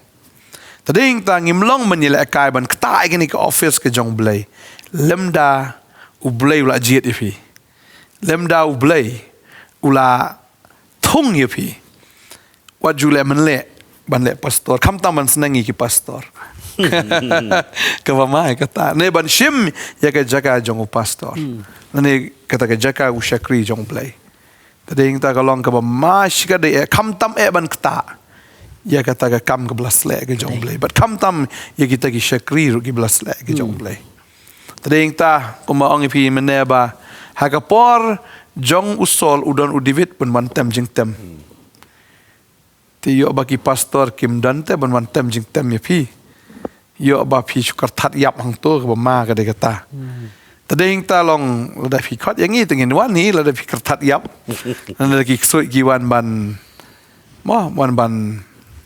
Te dei hangta ngim long ban ïalehkai ban ktah ïa kane ka office ka jong U Blei lymda U Blei u la jied ïa phi. Lymda U Blei u la thung ïa phi. Wat ju leh mynleh ban leh pastor, khamtam ban sneng ïa ki pastor. Kaba ma ïa kata, ne ban shim ïa ka jaka jong u pastor, ne kata ka jaka u shakri jong U Blei. Te dei hangta ka long kaba ma shikatdei eh, khamtam eh ban ktah ïa kata ka kam kaba la sleh ka jong U Blei, bad khamtam ïa kita ki shakri ruh kiba la sleh ka jong U Blei. Te dei hangta kumba ong ïa phi mynne ba ha ka por jong u Saul u don u David ban wan tem jingtem. Te ïoh ba ki pastor kim don te ban wan tem jingtem ïa phi. Ïoh ba phi shu kyrthat ïap hangto, kaba ma ka dei kata. Te dei hangta long lada phi khot ïa ngi te ngin wan hi, lada phi kyrthat ïap. Lada ki ksuid ki wan ban, mo, wan ban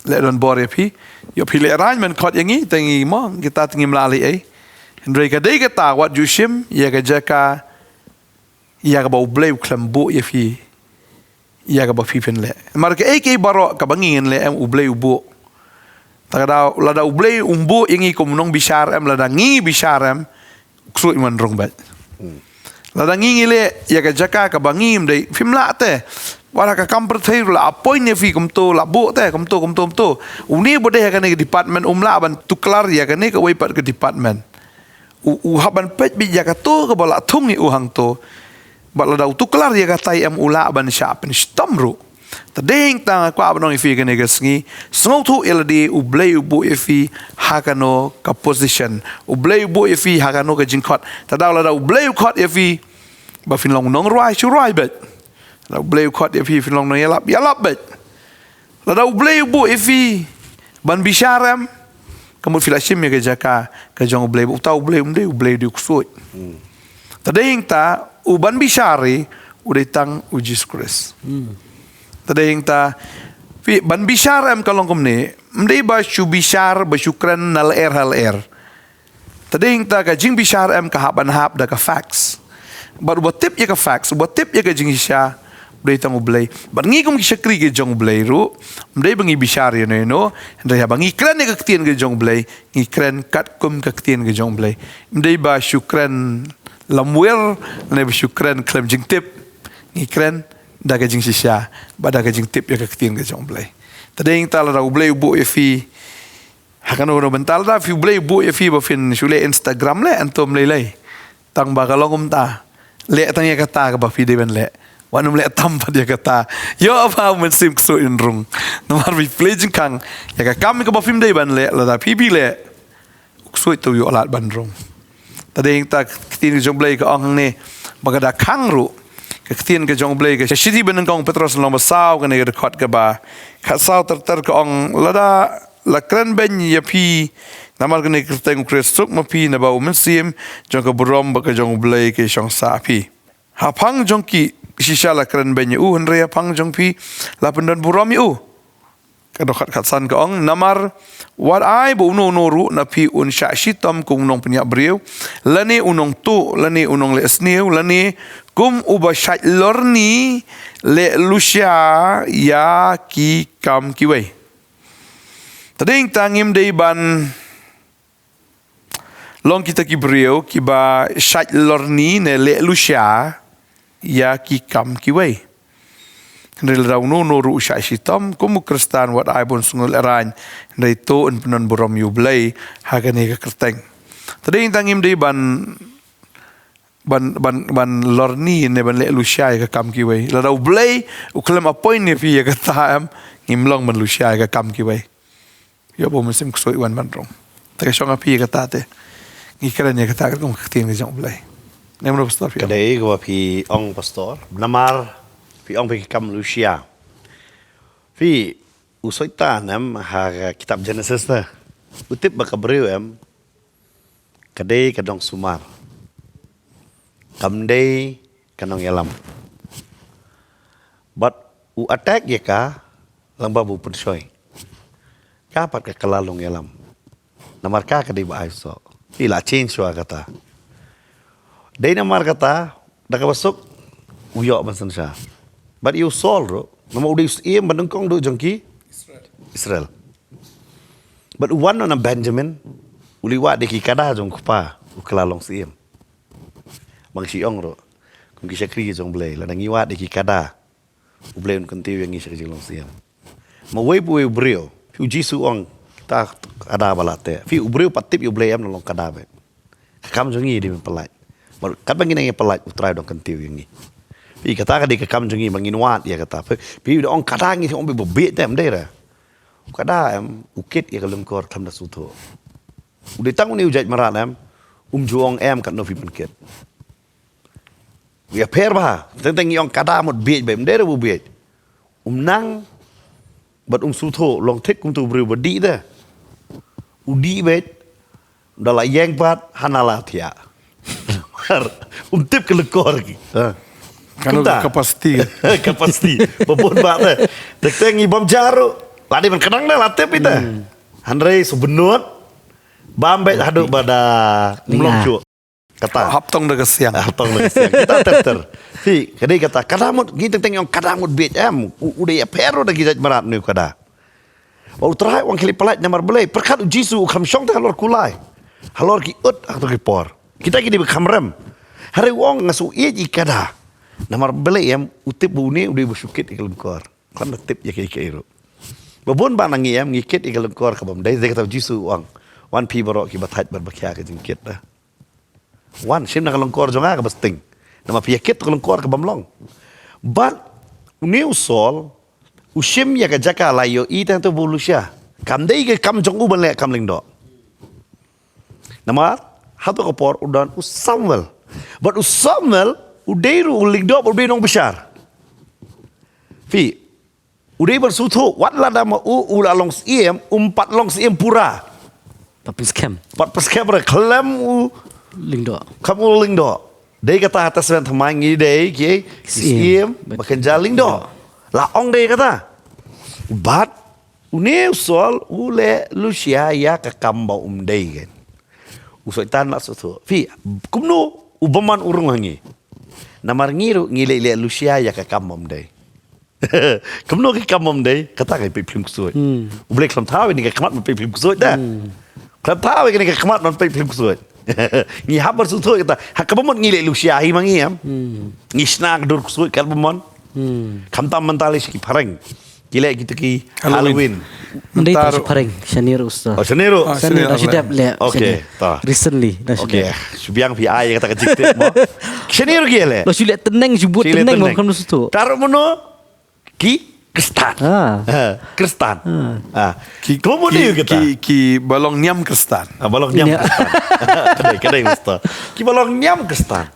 leh donbor ïa phi. Ïoh phi lehraiñ ban khot ïa ngi te ngi, mo, kita te ngim lah leh ei. Hynrei ka dei kata, wat ju shim ïa ka jaka ïa kaba U Blei u khlem buh ïa phi, ïa kaba phi phin leh. Namar kaei kaei baroh kaba ngi ngin leh em U Blei u buh. Te ka daw lada U Blei um buh ïa ngi kum u nongbishar em, lada ngi bishar em, u ksuid u wan rung beit. Lada ngi ngi leh ïa ka jaka kaba ngim dei, phim lah te. Wat ha ka kam pyrthei ruh la appoint ïa phi kumto, la buh te kumto, kumto, kumto. Une ba dei ha kane ka department um lah ban tuklar ïa kane kawei pat ka department. U, u hap ban peit beit ïa kato kaba la thung ïa u hangto. Bad lada u tuklar ïa katai em u lah ban shah pynshitom ruh. Te dei hangta nga kwah ban ong ïa phi kane ka sngi, sngewthuh ïa lade U Blei u buh ïa phi ha kano ka position. U Blei u buh ïa phi ha kano ka jingkhot. Te da lada U Blei u khot ïa phi ba phin long nongrwai, shu rwai beit. Lada U Blei u khot ïa phi phin long nongïalap, ïalap beit. Lada U Blei u buh ïa phi ban bishar em, ka mut phi la shim ïa ka jaka ka jong U Blei, uta U Blei um dei U Blei u dei u ksuid. Te dei hangta u ban bishar ïa u dei tang U Jisu Khrist. Te dei hangta phi ban bishar em ka long kumne, um dei ba shu bishar, ba shu kren na lyer ha lyer. Te dei hangta ka jingbishar em ka hap ban hap da ka facts. Bad uba tip ïa ka facts, uba tip ïa ka jingshisha, u dei tang U Blei. Bad ngi kum ki shakri ki jong U Blei ruh, um dei ba ngi bishar ïano ïano, hynrei haba ngi kren ïa ka ktien ka jong U Blei, ngi kren katkum ka ktien ka jong U Blei. Um dei ba shu kren lamwir, ne ba shu kren khlem jingtip. Ngi kren da ka jingshisha, bad da ka jingtip ïa ka ktien ka jong U Blei. Te dei hangta lada U Blei u buh ïa phi ha kano kano bynta, lada phi U Blei u buh ïa phi ba phin shu leh Instagram leh, hangto um lei lei. Tang ba ka long kumta. Leh tang ïa kata kaba phi dei ban leh. Wat nym leh tam pat ïa kata. Ïoh ba U Mynsiem Ksuid un rung. Namar phi plie jingkhang ïa ka kam kaba phim dei ban leh, lada phi phi leh, U Ksuid te u ïoh lad ban rung. Te dei hangta ka ktien ka jong U Blei ka ong hangne ba ka da khang ruh. Ka ktien ka jong U Blei ka shithi ba nyngkong Petros lynnong ba saw, kane ka dkhot kaba khatsaw ter ter ka ong, lada la kren beiñ ïa phi namar kane ka kyrteng, u khreh suk ma phi naba U Mynsiem jong ka burom bad ka jong U Blei ka shong sah ha phi. Ha phang jong ki shisha la kren beiñ ïa u, hynrei ha phang jong phi la pyndon burom ïa u. Ka dkhot khatsan ka ong, namar wat ai ba uno uno ruh na phi un shah shitom kum u nongpynïap briew, lane u nongtuh, lane u nongleh sniew, lane kum uba shait lorni leh lushia ïa ki kam kiwei. Te dei hangta ngim dei ban long kita ki briew kiba shait lorni ne leh lushia ïa ki kam kiwei. Hynrei lada uno uno ruh u shah shitom kum u Khristan, wat ai ba un sngewlehraiñ, hynrei to un pyndon burom ïa U Blei ha kane ka kyrteng. Te dei hangta ngim dei ban ban ban ban lorni ne ban leh lushia ïa ka kam kiwei. Lada U Blei u khlem appoint ïa phi ïa kata em, ngim long ban lushia ïa ka kam kiwei. Ïoh ba U Mynsiem Ksuid u wan ban rung. Te ka shong ha phi ïa kata te. Ngi kren ïa kata katkum ka ktien ka jong U Blei. Ne mano pastor phi? Ka dei kaba phi ong pastor. Namar phi ong phi ka kam lushia. Phi, u Soitan em ha ka kitab Genesis te, u tip ba ka briew em ka dei ka dongsumar. Kam dei ka nongïalam. Bad u attack ïa ka lyngba ba u pynshoi. Ka pat ka kylla long ïalam. Namar ka ka dei ba ai soh. Phi la change shuwa kata. Dei namar kata da kaba suk u ïoh ban synshar. Bad ïa u Saul ruh, namar u dei u syiem ba nyngkong duh jong ki Israel. Bad u wan na Benjamin, u leit wad ïa ki kada jong u kpa, u kylla long syiem. Ba ngi shu ong ruh, kum ki shakri jong U Blei, lada ngi wad ïa ki kada, U Blei un kyntiew ïa ngi sha ka jinglong syiem. Ma uwei pa uwei u briew, phi, u Jisu u ong, kita kada ba la teh. Phi, u briew pat tip ïa U Blei em, nang long kada beit. Ka kam jong ngi dei ban pyllait. Bad katba ngi nang ïa pyllait, U Trai u dang kyntiew ïa ngi. Phi, kata ka dei ka kam jong ngi ba ngin wad ïa kata. Phi, phi da ong kada, ngi ong ba bieit te, em, dei re. Kada em, u kit ïa ka lyngkor khlem da sngewthuh. U dei tang une u jait mrad em, um ju ong em katno phi pynkit. U ïapher bha, teng teng ngi ong kada mut bieit beit, ym dei re ba bieit. Um nang bad um sngewthuh, long thik kumtu u briew ba dih te. U dih beit, da la ïeng pat, hana la thiah. Um tip ka lyngkor ki. Ha. Kano ka capacity? Capacity. Ba bun bha te. Teng teng ngi bam jaru. La dei ban kdang te, la tip ita. Hmm. Hynrei shu bynnud. Bam beit haduh ba da ngi long shuh. Kata. Hap tong da ka siang. Hap tong da ka siang. Kita ter ter. Phi, ka dei kata, kada mut, ngi teng teng ong kada mut bieit em. U, u dei ïapher ruh da ki jait mrad une u kada. Ba U Trai u ong khie leit pyllait namar balei. Pyrkhat u Jisu u kham shong te halor kulai. Halor ki ut, ha kato ki por. Kita ki dei ba kham rem. Hynrei u ong nga shu ïeit ïa ki kada. Namar balei em, u tip ba une u dei ba shu kit ïa ka lyngkor. Khlem da tip ïa kiei kiei ruh. Ba bun bha na ngi em, ngi kit ïa ka lyngkor kaba ym dei, dei kata u Jisu u ong. Wan phi baroh kiba thait bad ba khia ka jingkit da. Wan, shim na ka lyngkor jong nga kaba sting. Namar phi ïa kit ka lyngkor ka bym long. Bad une u Saul u shim ïa ka jaka la ïohi tang to ba u Lusia. Kam dei ka kam jong u ban leh kam lyngdoh. Namar hato ka por u don u Samuel. Bad u Samuel u dei ruh u lyngdoh bad u dei nongbishar. Phi, u dei ban sngewthuh wat lada ma u u la long syiem, um pat long syiem pura. Pat pynskhem. Pat pynskhem re khlem u Lyngdoh. Kam u lyngdoh. Dei kata ha Testament Thymmai ngi dei ki ki Syiem. syiem ba kynja lyngdoh. La ong dei kata. Bad une u Saul u leh Lusia ïa ka kam ba um dei kan. U Soitan la sngewthuh. Phi, kumno u bymman u rung ha ngi. Namar ngi ruh ngi leh leh Lusia ïa ka kam ba um dei. Kumno ki kam ba um dei, kata ka peit phlim ksuid. U Blei khlem thaw ïa kane ka khmat ban peit phlim ksuid da. Khlem thaw ïa kane ka khmat ban peit phlim ksuid. Ngi hap ban sngewthuh kata. Ha kaba mut ngi leh Lusia hi ma ngi em. Ngi shna ka dur ksuid kaba mut. Khamtam mynta lei ki phareng. Ki leh kito ki Halloween. Halloween. Ndei Mynta ta ruh. Phareng shane ruh Ustaz. Oh, shane ruh. Shane da shi dep leh. Okay, Shane. Ta. Recently da shi Okay, dep. Shu biang phi ai kata ka jingtip mo. Shane ruh ki leh. Lo shu leh teneng shu but Shane leh teneng teneng. Kam sngewthuh. Taruh mano ki Kristan. Ah. Ha, Kristan. Ah. Ki Kau mau ki, dia kata. Ki, ki ba long niam Kristan. Ah, ba long niam Niam. Kristan. Kedai, kedai Ustaz. Ki ba long niam Kristan.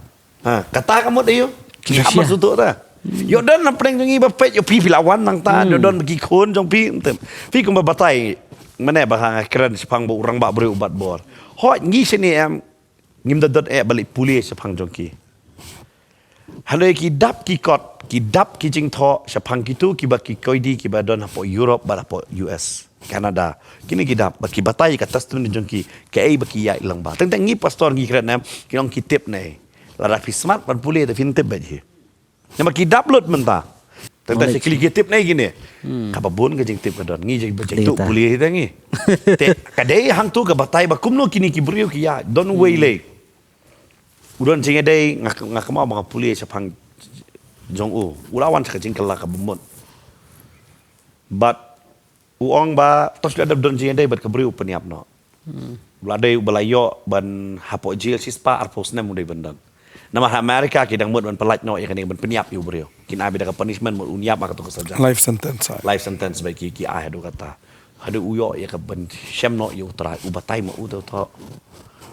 Ha, kata ka mut ayo. Ki Malaysia. Haba sngewthuh da. Ïoh don na pdeng jong ngi ba peit ïoh phi phi la wan nangta, ïoh don ba ki khun jong phi. Ntem. Phi kumba batai. Mane ba ha nga kren shaphang ba u rangbah briew u bat bor. Hooid ngi shane em. Ngim da don eh ba leit pule shaphang jong ki. Hynrei ki dap ki kot, ki dap ki jingthoh shaphang kito kiba ki koidi kiba don hapoh Europe bad hapoh U S, Canada. Kine ki dap bad ki batai ka testimony jong ki, kaei ba ki ïaid lang ba. Teng teng ngi pastor ngi kren em, ki ong ki tip ne. Lada phi smat ban pule te phin tip bad hi. Namar ki dap lut mynta. Teng teng Knowledge. Ki kli ki tip ne kine. Kaba bun ka jingtip ka don. Ngi jai ba jai Dei tu ta. Pule hi ta ngi. Te ka dei hangtu ka batai ba kumno kine ki briew ki ïaid. Don wei lei. U don jingïadei nga nga kynmaw ba nga pule shaphang jong u. U la wan sha ka jingkylla kaba mut. Bad u ong ba to shu la dep don jingïadei bad ka briew u pynïap noh. U la dei u ba la ïoh ban hapoh jail shispah arphew snem u dei ban don. Namar ha America ki dang mut ban pyllait noh ïa kane ban pynïap ïa u briew. Kin ai beit da ka punishment mut un ïap ha kato ka saja. Life sentence. Ai. Life sentence ba ki ki ai haduh kata. Haduh u ïoh ïa ka ban shem noh ïa u Trai u batai ma u to to.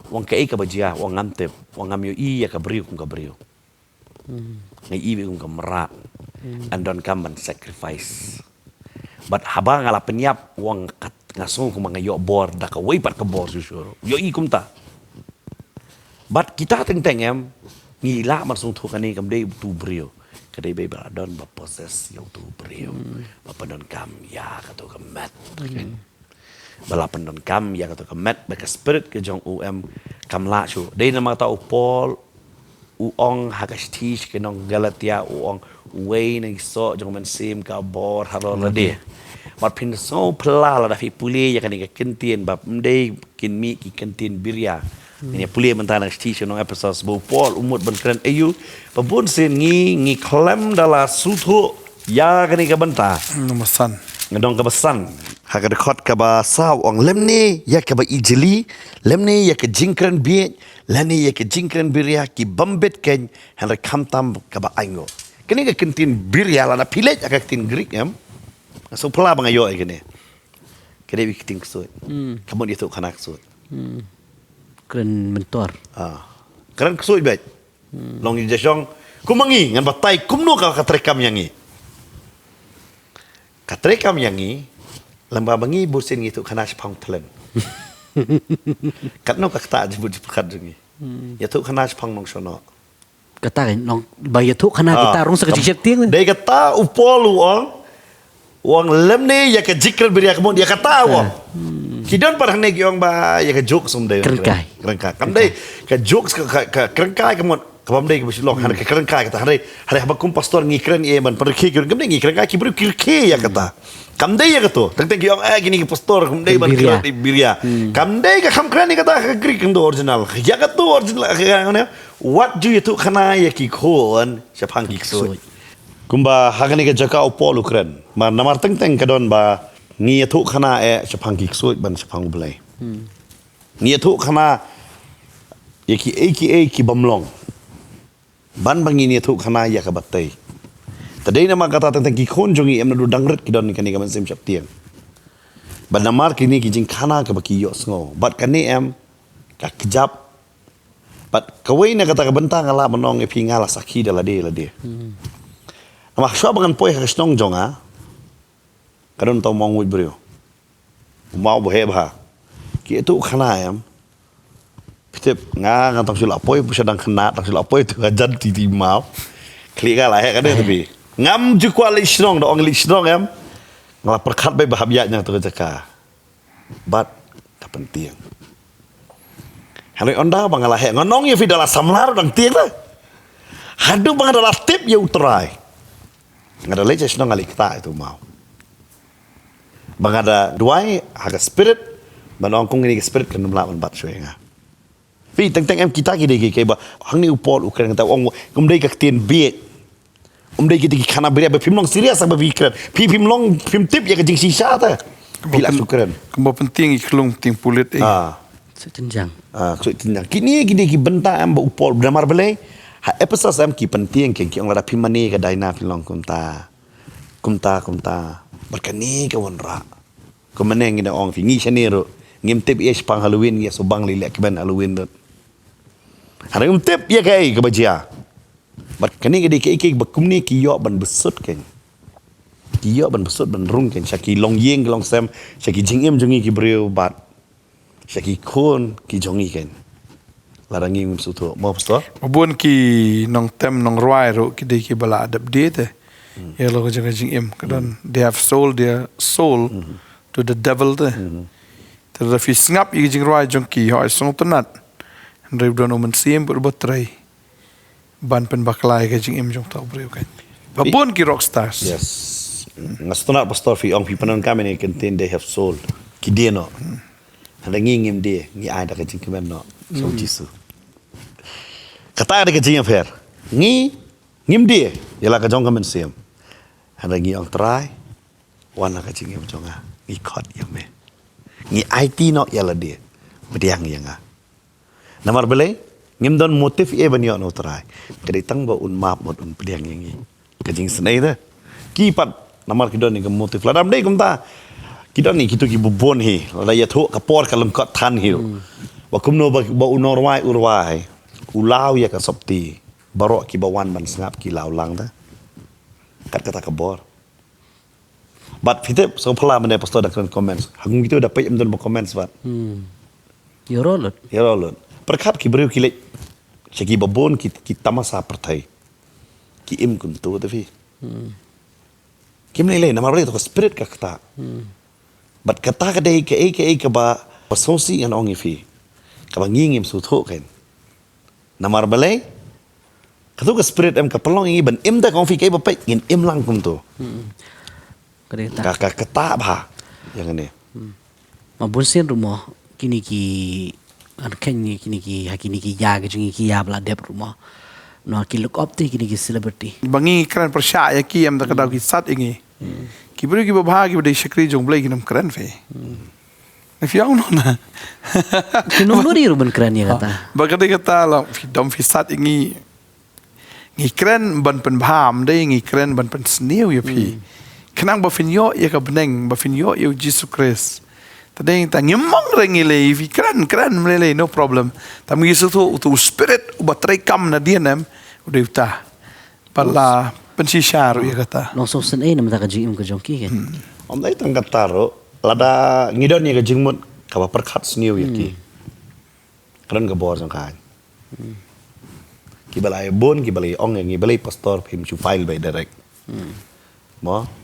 U ong kaei kaba jia, u ong ngam tip, u ong ngam ïohi ïa ka briew kum ka briew. Nga ïohi kum ka mrad. Nga donkam ban sacrifice. Bad haba nga la pynïap u ong kat nga sngew kumba nga ïoh bor da kawei pat ka bor shuh shuh. Ïohi kumta. Bad kita teng teng em ngi lah ban sngewthuh kane kam dei utu u briew. Ka dei ba la don ba possess ïa utu u briew. Ba pyndonkam ïa kato ka met. Ba la pyndonkam ïa kato ka met ba ka spirit ka jong u em kam lah shuh. Dei namar kata u Paul u ong ha ka shithi sha ki nong Galatia u ong uwei na ki soh jong u Mynsiem ka bor halor lade. Bad phin sngew phylla lada phi pule ïa kane ka kyntien ba ym dei kin mih ki kyntien biria. Ngin ïa pule mynta na ka shithi sha ki nong Ephesos ba u Paul u mut ban kren aïu ba bun sien ngi ngi khlem da la sngewthuh ïa kane ka bynta. Number san. Nga dong kaba san. Ha ka dkhot kaba saw u ong lymne ïa kaba ijli, lymne ïa ka jingkren bieit, lane ïa ka jingkren biria ki bym bit keiñ, hynrei khamtam kaba ainguh. Kane ka kyntien biria lada phi leit ha ka ktien Greek em. Nga sngewphylla ba nga ïoh ïa kane. Ka dei ka ktien ksuid. Ka mut ïathuh khana ksuid. Kren mentor. Ah. Kren ksuid beit. Long ïa jong kumba ngi ngan batai kumno ka ka treikam ïa ngi. Ka treikam ïa ngi lem ba ngi bursien ngi ïathuh khana shaphang thlen. Katno ka kata jibut jibut jong ngi. Ïathuh khana shaphang nongshonok. Kata kan nong ba ïathuh khana kita rung sa ka jingsheptieng. Dei kata u Paul u ong u ong lymne ïa ka jingkren biria ka mut ïa kata u ong. Ki don pat hangne ki ong ba ïa ka jokes um dei. Kren kai. Kren kai. Kam dei ka jokes ka ka kren kai ka mut ka bym dei kaba shu long hangne ka kren kai kata hangne hangne haba kum pastor ngi kren ïa ban pynrkhie ki kam dei ngi kren kai ki briew ki rkhie ïa kata. Kam dei ïa kato teng teng ki ong eh kine ki pastor kam dei ban kren biria. Kam dei ka kham kren ïa kata ka Greek kam dei original ïa kato original ka. Wat ju ïathuh khana ïa ki khun shaphang ki ksuid. Kumba ha kane ka jaka u Paul u kren. Mar namar teng teng ka don ba ngi ïathuh khana eh shaphang ki ksuid ban shaphang U Blei. Ngi ïathuh khana ïa ki ei ki ei ki bym long. Ban ba ngin ïathuh khana ïa ka batei. Te dei namar kata teng teng ki khun jong ngi em naduh dang rit ki don kane ka mynsiem sheptieng. Bad namar kine ki jingkhana kaba ki ïohsngew. Bad kane em ka kjap. Bad kawei na kata ka bynta nga lah ban ong ïa phi nga la sakhi da lade lade. Namar shuwa ba ngan poi ha ka shnong jong nga, ka don tang mawngwit briew. U maw ba heh bha. Ki ïathuh khana em. Phi tip nga, nga tang shu la poi, phi shu dang khynnah, tang shu la poi tu ka jan ti ti maw. Khlieh ka la heh ka dei tu phi. Ngam ju kwah leit shnong, da ong leit shnong em. Nga la pyrkhat beit ba hap ïaid na tu ka jaka. Bad ka pyntieng. Hynrei ynda ba nga la heh, nga ong ïa phi da la samla ruh dang tieng la. Haduh ba nga da la tip ïa U Trai. Nga da leit sha shnong nga leit ktah ïa u maw. Ba nga da duwai ha ka spirit, ban ong kong kane ka spirit kan ym lah ban bat shuwa ïa nga. Phi teng teng em kita ki dei ki, kiba hangne u Paul u kren kata u ong ym dei ka ktien bieit. Ym dei kita ki khana bria ba phim long serious ba phi kren. Phi phim long phim tip ïa ka jingshisha te. Phi lah shu kren. Kumba pyntieng ïa ki khlung pyntieng pulit eh. Ah. Ksuid tynjang. Ah, ksuid tynjang. Kine ki dei ki bynta em ba u Paul namar balei. Ha Ephesus em ki pyntieng ki, ki ong lada phi mane ka Diana phi long kumta. Kumta, kumta. Bad kane ka wanrah. Kumne ngi da ong phi ngi shane ruh. Ngim tip ïa shaphang Halloween ïa subang lei leh kmen Halloween ruh. Hynrei ngim tip ïa kaei kaba jia. Bad kane ka dei kaei kaei ba kumne ki ïoh ban bsut kein. Ki ïoh ban bsut ban rung kein sha ki longïing ki longsem, sha ki jingim jong ngi ki briew bad sha ki khun ki jong ngi kein. Lada ngim sngewthuh mo pastor. Ba bun ki nongtem nongrwai ruh ki dei kiba la dep die te. Ïa la ka jong ka jingim ka don they have sold their soul to the devil te. Te lada phi sngap ïa ka jingrwai jong ki hooid sngewtynnat. Hynrei u don u Mynsiem bad uba trei ban pynbakla ïa ka jingim jong uta u briew kein. Ba bun ki rock stars. Yes. Nga sngewtynnat pastor phi ong phi pyndonkam ïa kane ka ktien they have soul. Ki die noh. Hynrei ngi ngim die, ngi ai da ka jingkmen noh sha u Jisu. Kata ka dei ka jingïapher. Ngi ngim die ïa la ka jong ka mynsiem. Hynrei ngi ong Trai, wan ha ka jingim jong nga, ngi khot ïa me. Ngi aiti noh ïa lade, pdiang ïa nga. Namar balei ngim don motive eh ban ïoh na u Trai. Ka dei tang ba un map bad un pdiang ïa ngi. Ka jingsnei te. Ki pat namar ki don ïa ka motive. Lada ym dei kumta ki don ïa kitu ki bun hi. Lada ïathuh ka por ka lyngkot than hi ruh. Ba kumno ba, ba u nongrwai u rwai, u law ïa ka sopti. Baroh kiba wan ban sngap ki law lang te. Kat kata ka bor. Bad phi tip sngewphylla mynne pastor da kren comments. Ha kum kitu da peit ym don ba comments bad. Ïaroh lut. Ïaroh lut. Pyrkhat ki briew ki leit sha kiba bun ki, ki tamasa pyrthei. Ki im kumtu te phi. Kim lei lei namar balei to ka spirit ka kata. Bad kata ka dei kaei kaei kaba ba sngewsih ngan ong ïa phi. Kaba ngi ngim sngewthuh kein. Namar balei? Katu ka spirit em ka pynlong ïa ngi ban im da ka ong phi kaei ba peit ngin im lang kumtu. Ka dei ta. Ka, ka kata bha. Ïa kane. Ma bun sien ruh mo kine ki, an kane kine ki, ha kine ki ïa ki jong ngi ki ïa ba la dep ruh mo. No ki look up te kine ki celebrity. Ba ngi kren pyrshah ïa ki em da ka daw ki sat ïa ngi. Ki briew kiba bha kiba dei shakri jong Blei kin ym kren phi. Na phi ong no na. Ki nong nuri ruh ban kren ïa kata. Ba ka dei kata la phi dom phi sat ïa ngi. Ngi kren ban pynbha ym dei ngi kren ban pynsniew ïa phi. Khnang ba phin ïoh ïa ka bneng ba phin ïoh ïa u Jisu Khrist. Te dei ta ngim mong re ngi lei phi kren kren ym lei lei no problem. Tam ngi sngewthuh utu u spirit uba trei kam na D N M u dei uta. Ba la pynshisha ruh ïa kata. Long sngewsynei namar ka jingim ka jong ki kan. Ym dei tang kata ruh lada ngi don ïa ka jingmut kaba pyrkhat sniew ïa ki. Ka don ka bor jong ka. Kiba la ïa bun kiba la ïa ong ïa ngi balei pastor phim shu file bai direct. Mo.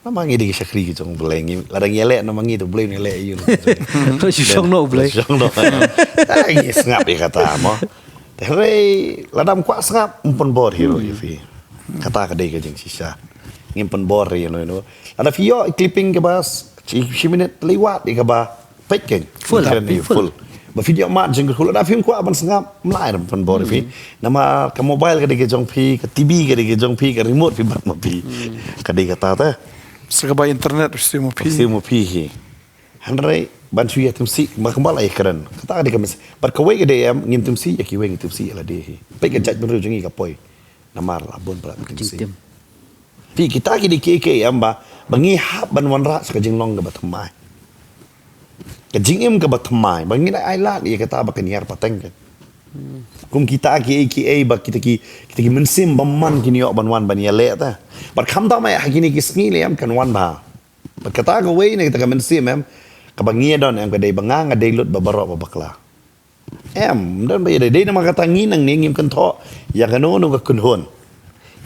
Namar ngi dei ki shakri ki jong U Blei ngi lada ngi ïaleh namar ngi to U Blei ngi leh ïa u. Shu shong noh U Blei. Shu shong noh. Ah, ngi sngap ïa kata mo. Te hynrei lada ym kwah sngap ym pynbor hi ruh ïa phi. Kata ka dei ka jingshisha. Ngim pynbor ïa no no. Lada phi ïoh clipping kaba shi minit lei wat ïa kaba peit kein. Full. Kren ïa full. Ba phi ïoh mat jingkyrkhu lada phim kwah ban sngap ym lah ban pynbor ïa phi. Namar ka mobile ka dei ka jong phi, ka T V ka dei ka jong phi, ka remote phi bat ma phi. Ka dei kata te. Sa kaba internet phi siew ma phi. Siew ma phi hi. Hynrei Ban shu ïa tim sih, ma kumba la ïa kren. Kata ka dei ka mynsiem. Bad kawei ka dei em, ngim tim sih ïa kiwei, ngi tim sih ïa lade hi. Peit ka jaitbynriew jong ngi ka poi. Namar la bun palat tim sih. Jingtim. Phi kita ki dei kiei kiei em ba, ba ngi hap ban wanrah sa ka jinglong kaba thymmai. Ka jingim kaba thymmai, ba ngin ai lad ïa kata ba kan ïar pateng kan. Kum kita kiei kiei ba kita ki, kita ki mynsiem bymman kin ïoh ban wan ban ïaleh ta. Bad khamtam eh ha kine ki sngi lei em kan wan bha. Bad kata kawei na kita ka mynsiem em, kaba ngi ïa don em ka dei ba nga nga dei lut ba baroh ba bakla. Em, don ba ïa dei, dei namar kata ngi nangne ngim kynthoh ïa kano kano ka kynhun.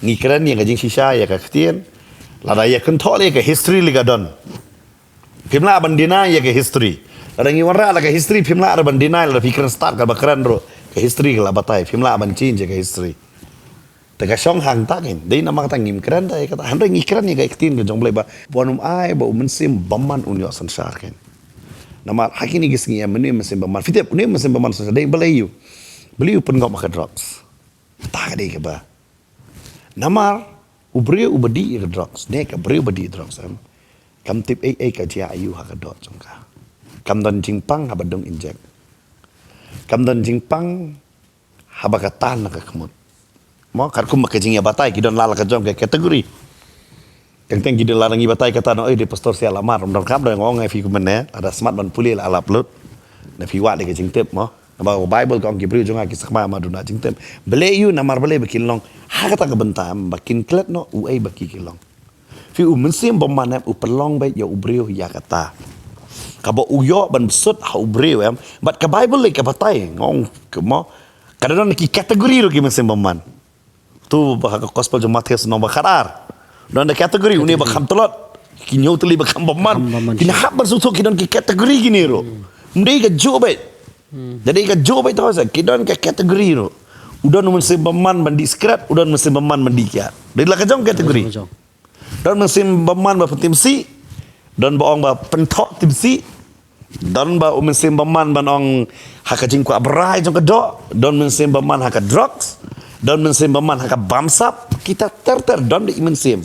Ngi kren ïa ka jingshisha ïa ka ktien. Lada ïa kynthoh lei ka history lei ka don. Phim lah ban deny ïa ka history. Lada ngi wanrah la ka history phim lah ban deny, lada phi kren stad kaba kren ruh. Ka history ka la batai, phim lah ban change ïa ka history. Te ka shong hangta kein. Dei namar kata ngim kren ta ïa kata. Hynrei ngi kren ïa ka ktien ka jong Blei ba, ba un ym ai ba u mynsiem bymman un ïoh synshar kein. Namar ha kine ki sngi em, une u mynsiem bymman. Phi tip, une u mynsiem bymman synshar dei balei u. Balei u pynngop ha ka drugs. Kata ka dei kaba. Namar u briew uba dih ïa ka drugs, ne ka briew ba dih drugs em. Kam tip ei ei ka jia aïu ha ka doh jong ka. Kam don jingpang haba dung injek. Kam don jingpang haba ka tan na ka khmut. Mo, katkum ka jingïabatai ki don la la ka jong ka category. Teng teng ki don la ngi batai kata na, oi, dei pastor Sialamar, ym donkam da nga ong ïa phi kumne, lada smat ban pule la lap lut. Na phi wad ïa ka jingtip mo. Naba ka Bible ka ong ki briew jong nga ki sakma ma duna jingtip. Balei ïa u, namar balei ba kin long ha kata ka bynta em, ba kin klet noh uei ba ki ki long. Phi, u mynsiem bymman em u pynlong beit ïa u briew ïa kata. Kaba u ïoh ban bsut ha u briew em. Bad ka Bible lei ka batai, nga ong mo. Ka don ki category ruh ki mynsiem bymman. Tu ba ha ka gospel jong Mathaios lynnong ba khatar. Don da category, une ba kham tlot. Ki hynñiew tylli ba kham bymman. Kham bymman. Kin hap ban sngewthuh ki don ki category kine ruh. Ym dei kajuh beit. Da dei kajuh beit te hooid sa, ki don ka category ruh. U don u mynsiem bymman ban dih sikret, u don u mynsiem bymman ban dih kiad. Dei la ka jong category. Ka jong, ka jong. Don mynsiem bymman ba pyntim sih. Don ba ong ba pynthoh tim sih. Don ba u mynsiem bymman ban ong ha ka jingkwah brai jong ka doh. Don mynsiem bymman ha ka drugs. Don mynsiem bymman ha ka bamsap. Kita ter ter don da i mynsiem.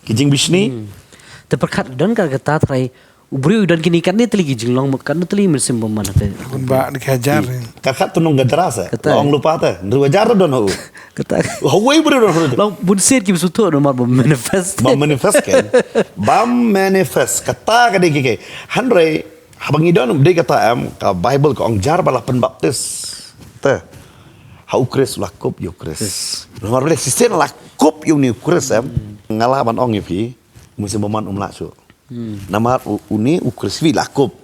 Ki jingbishni. Hmm. Te pyrkhat don ka kata trai. U briew don kine katne tylli ki jinglong, katne tylli mynsiem bymman ha ka. Bun ba ki hajar. Ka khat tu nong ka dras eh. Kata. Ong lypa te. Hynriew hajar don ha u. Kata. Hawei briew don ha u. Long bun sien kim sngewthuh namar ba manifest. Ba manifest kan. Ba manifest. Kata ka dei ki ki. Hynrei haba ngi don dei kata em, ka Bible ka ong jar ba la pynbaptis. Te. Ha u Khrist la kup ïa u Khrist. Namar balei shisien la kup ïa une u Khrist em. Nga lah ban ong ïa phi. Mynsiem bymman um lah shuh. Hmm. Namar u, une u Khrist phi la kup.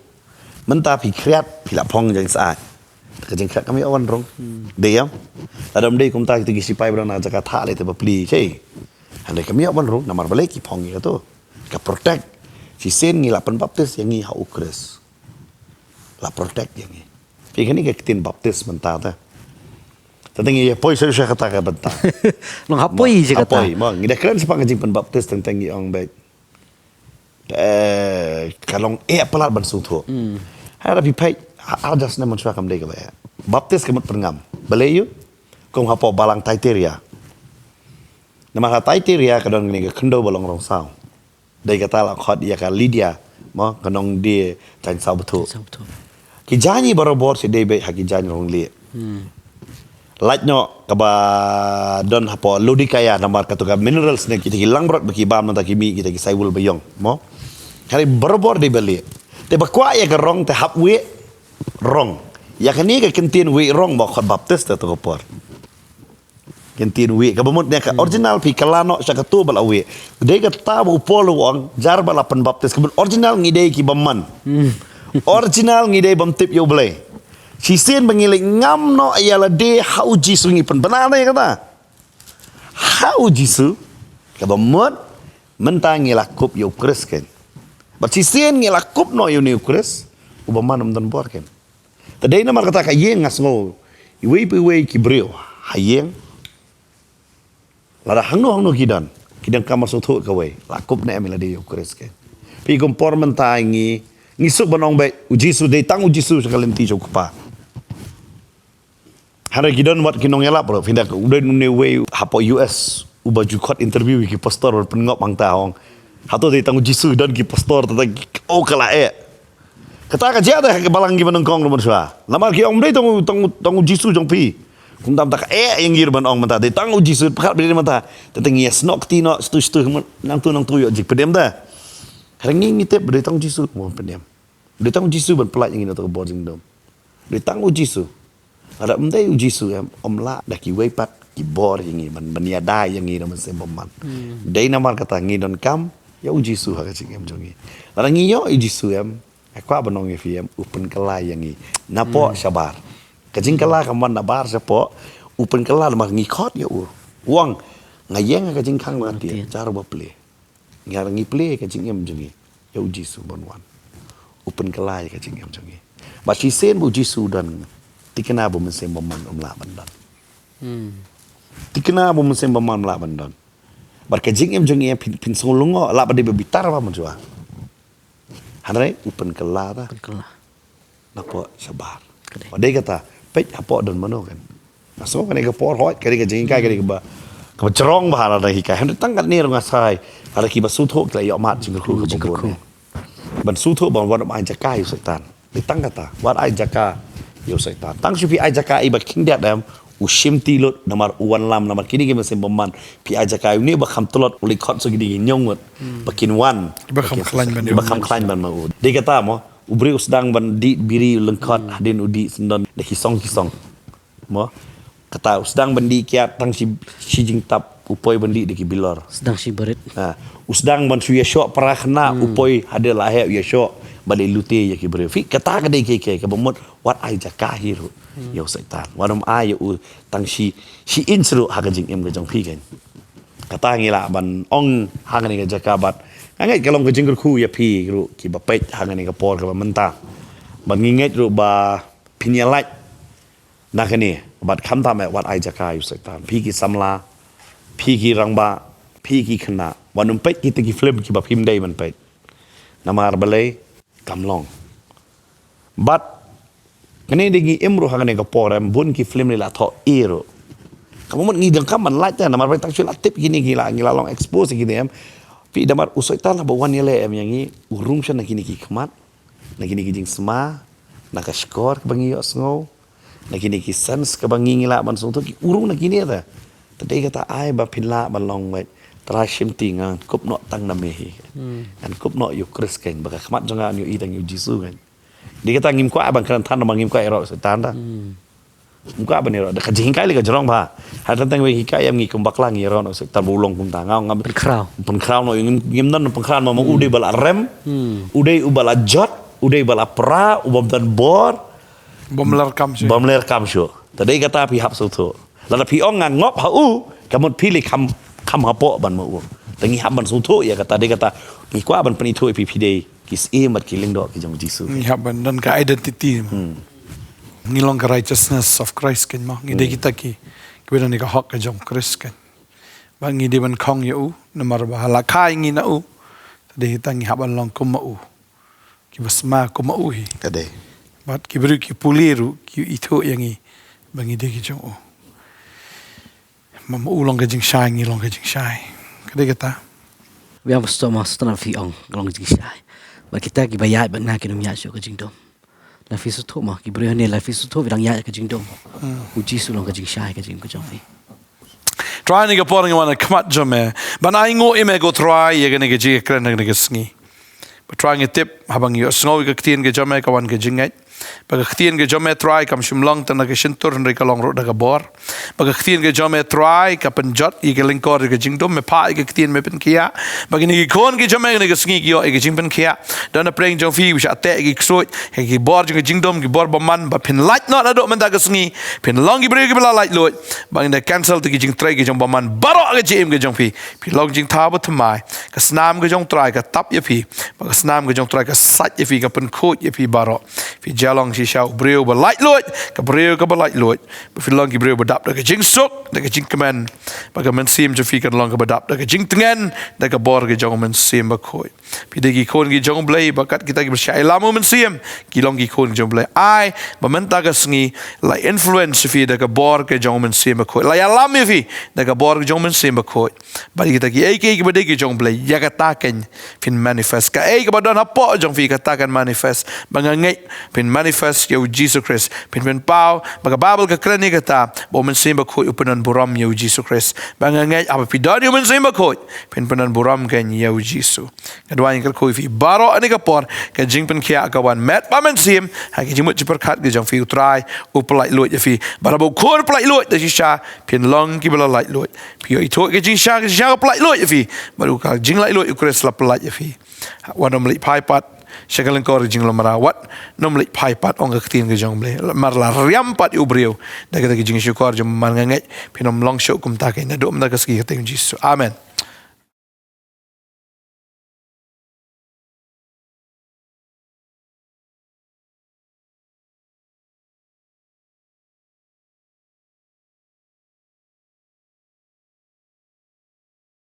Mynta phi khriat, phi la phong jaiñ syaid. Ka jingkhriat kam ïoh wan rung. Hmm. Dei ïa. Lada ym dei kumta kita ki sipai ba don ha jaka thah lei te bapli. Che. Hynrei kam ïoh wan rung, namar balei ki phong ïa kato. Ka protect. Shisien ngi la pynbaptis ïa ngi ha u Khrist. La protect ïa ngi. Phi, kane ka ktien baptis mynta te. Tang tang ïa poi sha sha kata ka bynta. Long hapoi sha kata. Hapoi, mo. Ngi da kren shaphang ka jingpynbaptis tang tang ngi ong beit. Eh, ka long eh palat ban sngewthuh. Hmm. Hynrei phi peit, ha, ha jas ne mon shwa kam dei kaba eh. Baptis ka mut pyrngam. Balei ïa u? Kum hapoh balang Thyatira. Namar ha Thyatira ka don kane ka khyndew ba long rong saw. Dei kata la khot ïa ka Lydia, mo, ka nongdie jaiñ saw bthuh. Saw bthuh. Ki jaiñ hi barabor shi dei beit ha ki jaiñ rong lieh. Hmm. Lait noh kaba don hapoh Laodicea namar kato ka minerals ne kita ki langbrot ba ki bam nangta ki mih kita ki saiwul ba ïong, mo. Hynrei barabor dei ba lieh. Te ba kwah ïa ka rong te hap wieh rong. Ïa kane ka kyntien wieh rong ba khot baptis te to ka por. Kyntien wieh kaba mut ne ka original phi kylla noh sha kato ba la wieh. Dei kata ba u Paul u ong jar ba la pynbaptis, ka mut original ngi dei ki bymman. Hmm. Original ngi dei bym tip ïa u Blei. Shisien ba ngi leit ngam noh ïa lade ha u Jisu ngi pynbna ne kata. Ha u Jisu kaba mut mynta ngi la kup ïa u Khrist kan. Bad shisien ngi la kup noh ïa une u Khrist, u bymman um don bor kan. Te dei namar kata ka ïing nga sngew iwei pa iwei ki briew ha ïing. Lada hangno hangno ki don, ki donkam ban sngewthuh kawei, la kup ne em ïa lade ïa u Khrist ke. Phi, kum por mynta ngi, ngi suk ban ong beit u Jisu, dei tang u Jisu sha ka lynti jong u Kpa. Hynrei ki don wat ki nongïalap ruh, phi da u dei une uwei hapoh U S uba ju khot interview ïa ki pastor ban pynngop hangta, ong hato dei tang u Jisu, don ki pastor tang ki, oh, ka la eh. Kata ka jia da ka balang ki ba nyngkong ruh mynshuwa. Namar ki ong, "Ym dei tang u, tang u, tang u Jisu jong phi." Kumta mynta ka eh ïa ngi ruh ban ong mynta, "Dei tang u Jisu." Pyrkhat ba dei mynta. Te te ngi ïa snok kti noh shuh shuh, nangtu nangtu ïoh jingpynim da. Hynrei ngi ngi tip ba dei tang u Jisu ban pynim. Dei tang u Jisu ban pyllait ïa ngi na ka bor jingdum. Dei tang u Jisu. Lada ym dei u Jisu em, ym lah da kiwei pat ki bor ïa ngi ban, ban ïada ïa ngi na u Mynsiem Bakhuid. Dei namar kata ngi donkam ïa u Jisu ha ka jingim jong ngi. Lada ngi ïoh ïa u Jisu em, nga kwah ban ong ïa phi em, u pynkylla ïa ngi napoh shabar. Ka jingkylla kam wan nabar shapoh, u pynkylla namar ngi khot ïa u. U ong, "Nga ïeng ha ka jingkhang lynti, jar ba plie." Nga ngi plie ka jingim jong ngi ïa u Jisu ban wan. U pynkylla ïa ka jingim jong ngi. Ba shisien ba u Jisu u don, thikna ba u Mynsiem Bakhuid um lah ban don. Thikna ba u Mynsiem Bakhuid um lah ban don. Bad ka jingim jong ngi phin, phin sngew lyngngoh, lah ba dei ba bitar ba mynta. Hynrei u pynkylla ta. Pynkylla. Napoh shabar. Ka dei. Dei kata, peit hapoh don mano kan. Nga sngew kane ka por hoi, kane ka jinghikai, kane kaba, kaba jrong bha lada hikai. Hynrei tang katne ruh nga sa ai, lada kiba sngewthuh ki la ïoh mad jingkyrkhu kaba bun. Ban sngewthuh ban wat ai jaka ïa u Soitan. Dei tang kata, wat ai jaka ïa u Soitan. Tang shu phi ai jaka ïa i ba khyndiat em, u shimti lut, namar u wanlam, namar kine ki mynsiem bymman, phi ai jaka ïa une ba kham tlot, u leit khot sa kine ki ñiewngud ba kin wan. Ba kham khlaiñ ban, ba kham khlaiñ ban ma u. Dei kata mo, u briew u sdang ban dih biri lyngkot, hadien u dih syndon da ki song ki song. Mo. Kata u sdang ban dih kiad tang shi, shi jingtap, u poi ban dih da ki bilor. Sdang shi barit. Ha. U sdang ban shu ïashoh para khynnah, u poi hadien la heh u ïashoh ban leit lute ïa ki briew. Phi kata ka dei kiei kiei kaba mut wat ai jaka hi ruh ïa u Soitan. Wat ym ai ïa u tang shi, shi inch ruh ha ka jingim ka jong phi kan. Kata ngi lah ban ong ha kane ka jaka bad nga ngeit ka long ka jingkyrkhu ïa phi ruh kiba peit ha kane ka por kaba mynta. Bad ngi ngeit ruh ba phin ïalait na kane bad khamtam eh wat ai jaka ïa u Soitan. Phi ki samla, phi ki rangbah, phi ki khynnah. Wat nym peit kita ki film kiba phim dei ban peit. Namar balei kam long. Bad kane dei ngi im ruh ha kane ka por em bun ki film li la thoh i ruh. Ka mut ngi donkam ban lait te namar ba tang shu la tip kine ki la ngi la long expose kine em. Phi namar u Soitan haba wan ïaleh em ïa ngi u rung sha na kine ki khmat, na kine ki jingsma, na ka shkor kaba ngi ïohsngew, na kine ki sense kaba ngi ngi lah ban sngewthuh ki u rung na kine te. Te dei kata ai ba phin lah ban long wait. Trai shimti ngan kup noh tang na me hi. Ngan kup noh ïa u Khrist kan ba ka khmat jong nga ngan ïohi tang ïa u Jisu kan. Dei kata ngim kwah ban kren than ba ngim kwah ïaroh Soitan ta. Ngim kwah ban ïaroh da ka jinghikai lei ka jrong bha. Ha tang tang wei hikai ïa ngi kum bakla ngi ïaroh Soitan ba u long kumta nga ngam pynkhraw. Pynkhraw noh ngim ngim don pynkhraw ma u dei ba la rem. U dei u ba la jot, u dei ba la pra, u bym don bor. Bym ler kam shuh. Bym ler kam shuh. Te dei kata phi hap sngewthuh. Lada phi ong nga ngop ha u, ka mut phi lei kham, kham hapoh ban ma u. Te ngi hap ban sngewthuh ïa kata dei kata ngi kwah ban pynithuh ïa phi phi dei ki syiem bad ki lyngdoh ki jong u Jisu. Ngi hap ban don ka identity. Ngi long ka righteousness of Christ kan mo. Ngi dei kita ki, kiba don ïa ka hok ka jong Khrist kan. Ba ngi dei ban khong ïa u namar ba ha la kha ïa ngi na u. Te dei kita ngi hap ban long kum ma u. Kiba sma kum ma u hi. Ka dei. Bad ki briew ki pule ruh ki ithuh ïa ngi ba ngi dei ki jong u. Ma ma u long ka jingshai ngi long ka jingshai. Ka dei kata. Biang ba sdom ma sdom phi ong ka long ka jingshai. Bad kita kiba ïaid bad nga kin ym ïaid shuh ka jingdum. La phi sngewthuh ma ki briew hangne la phi sngewthuh phi dang ïaid ka jingdum. U Jisu long ka jingshai ka jingim ka jong phi. Trai, ha kane ka por ngi wan ha khmat jong me ban ainguh ïa me ko Trai ïa kane ka jingkren ha kane ka sngi. Ba Trai ngi tip haba ngi ïohsngew ïa ka ktien ka jong me ka wan ka jingngeit. Ba ka ktien ka jong me Trai kam shym long tang na ka shyntur hynrei ka long ruh da ka bor. Ba ka ktien ka jong me Trai ka pynjot ïa ka lyngkor ïa ka jingdum, me phah ïa ka ktien me pynkhiah. Ba kine ki khun ki jong me kane ka sngi ki ïoh ïa ka jingpynkhiah. Don na pdeng jong phi ba shah teh ïa ki ksuid, ïa ki bor jong ka jingdum, ki bor bymman, ba phin lait noh naduh mynta ka sngi, phin long ki briew kiba la laitluid. Ba ngin da cancel ïa ki jingtrei ki jong bymman baroh ha ka jingim ka jong phi. Phi long jingthaw ba thymmai. Ka snam ka jong Trai ka tap ïa phi. Ba ka snam ka jong Trai ka sait ïa phi, ka pynkhuid ïa phi baroh. Phi ïa long shisha u briew ba laitluid, ka briew kaba laitluid. Ba phin long ki briew ba dap da ka jingsuk, da ka jingkmen. Ba ka mynsiem jong phi kan long kaba dap da ka jingtngen, da ka bor ka jong u Mynsiem Bakhuid. Phi dei ki khun ki jong u Blei, ba kat kita kiba shah ïalam u Mynsiem, ki long ki khun ki jong u Blei. Ai ba mynta ka sngi la influence phi da ka bor ka jong u Mynsiem Bakhuid. La ïalam ïa phi da ka bor ka jong u Mynsiem Bakhuid. Bad kita kiei kiei kiba dei ki jong u Blei, ïa kata kan phin manifest. Kaei kaba don hapoh jong phi, kata kan manifest. Ba nga ngeit phin manifest ïa u Jisu Khrist. Phin pynpaw ba ka Baibl ka kren ïa kata, ba u Mynsiem Bakhuid u pyndon burom ïa u Jisu Khrist. Ba nga ngeit haba phi don ïa u Mynsiem Bakhuid, phin pyndon burom kan ïa u Jisu. Nga duwai nga kyrkhu ïa phi baroh ha kane ka por, ka jingpynkhiah ka wan met bad mynsiem ha ki jingmut jingpyrkhat ki jong phi. U Trai u pyllaitluid ïa phi. Bad haba u Khun u pyllaitluid da shisha, phin long kiba la laitluid. Phi ïoh ithuh ka jingshang, ka jingshang ka pyllaitluid ïa phi. Bad u, ka jinglaitluid u Khrist la pyllait ïa phi. Wat nym leit phai pat sha ka lyngkor ka jinglong mraw. Wat nym leit phai pat, ong ka ktien ka jong u Blei. Mar la riam pat ïa u briew da kata ka jingshukor jong u. Bad nga ngeit phin nym long shuh kumta kein. Naduh mynta ka sngi, ha ka kyrteng u Jisu. Amen.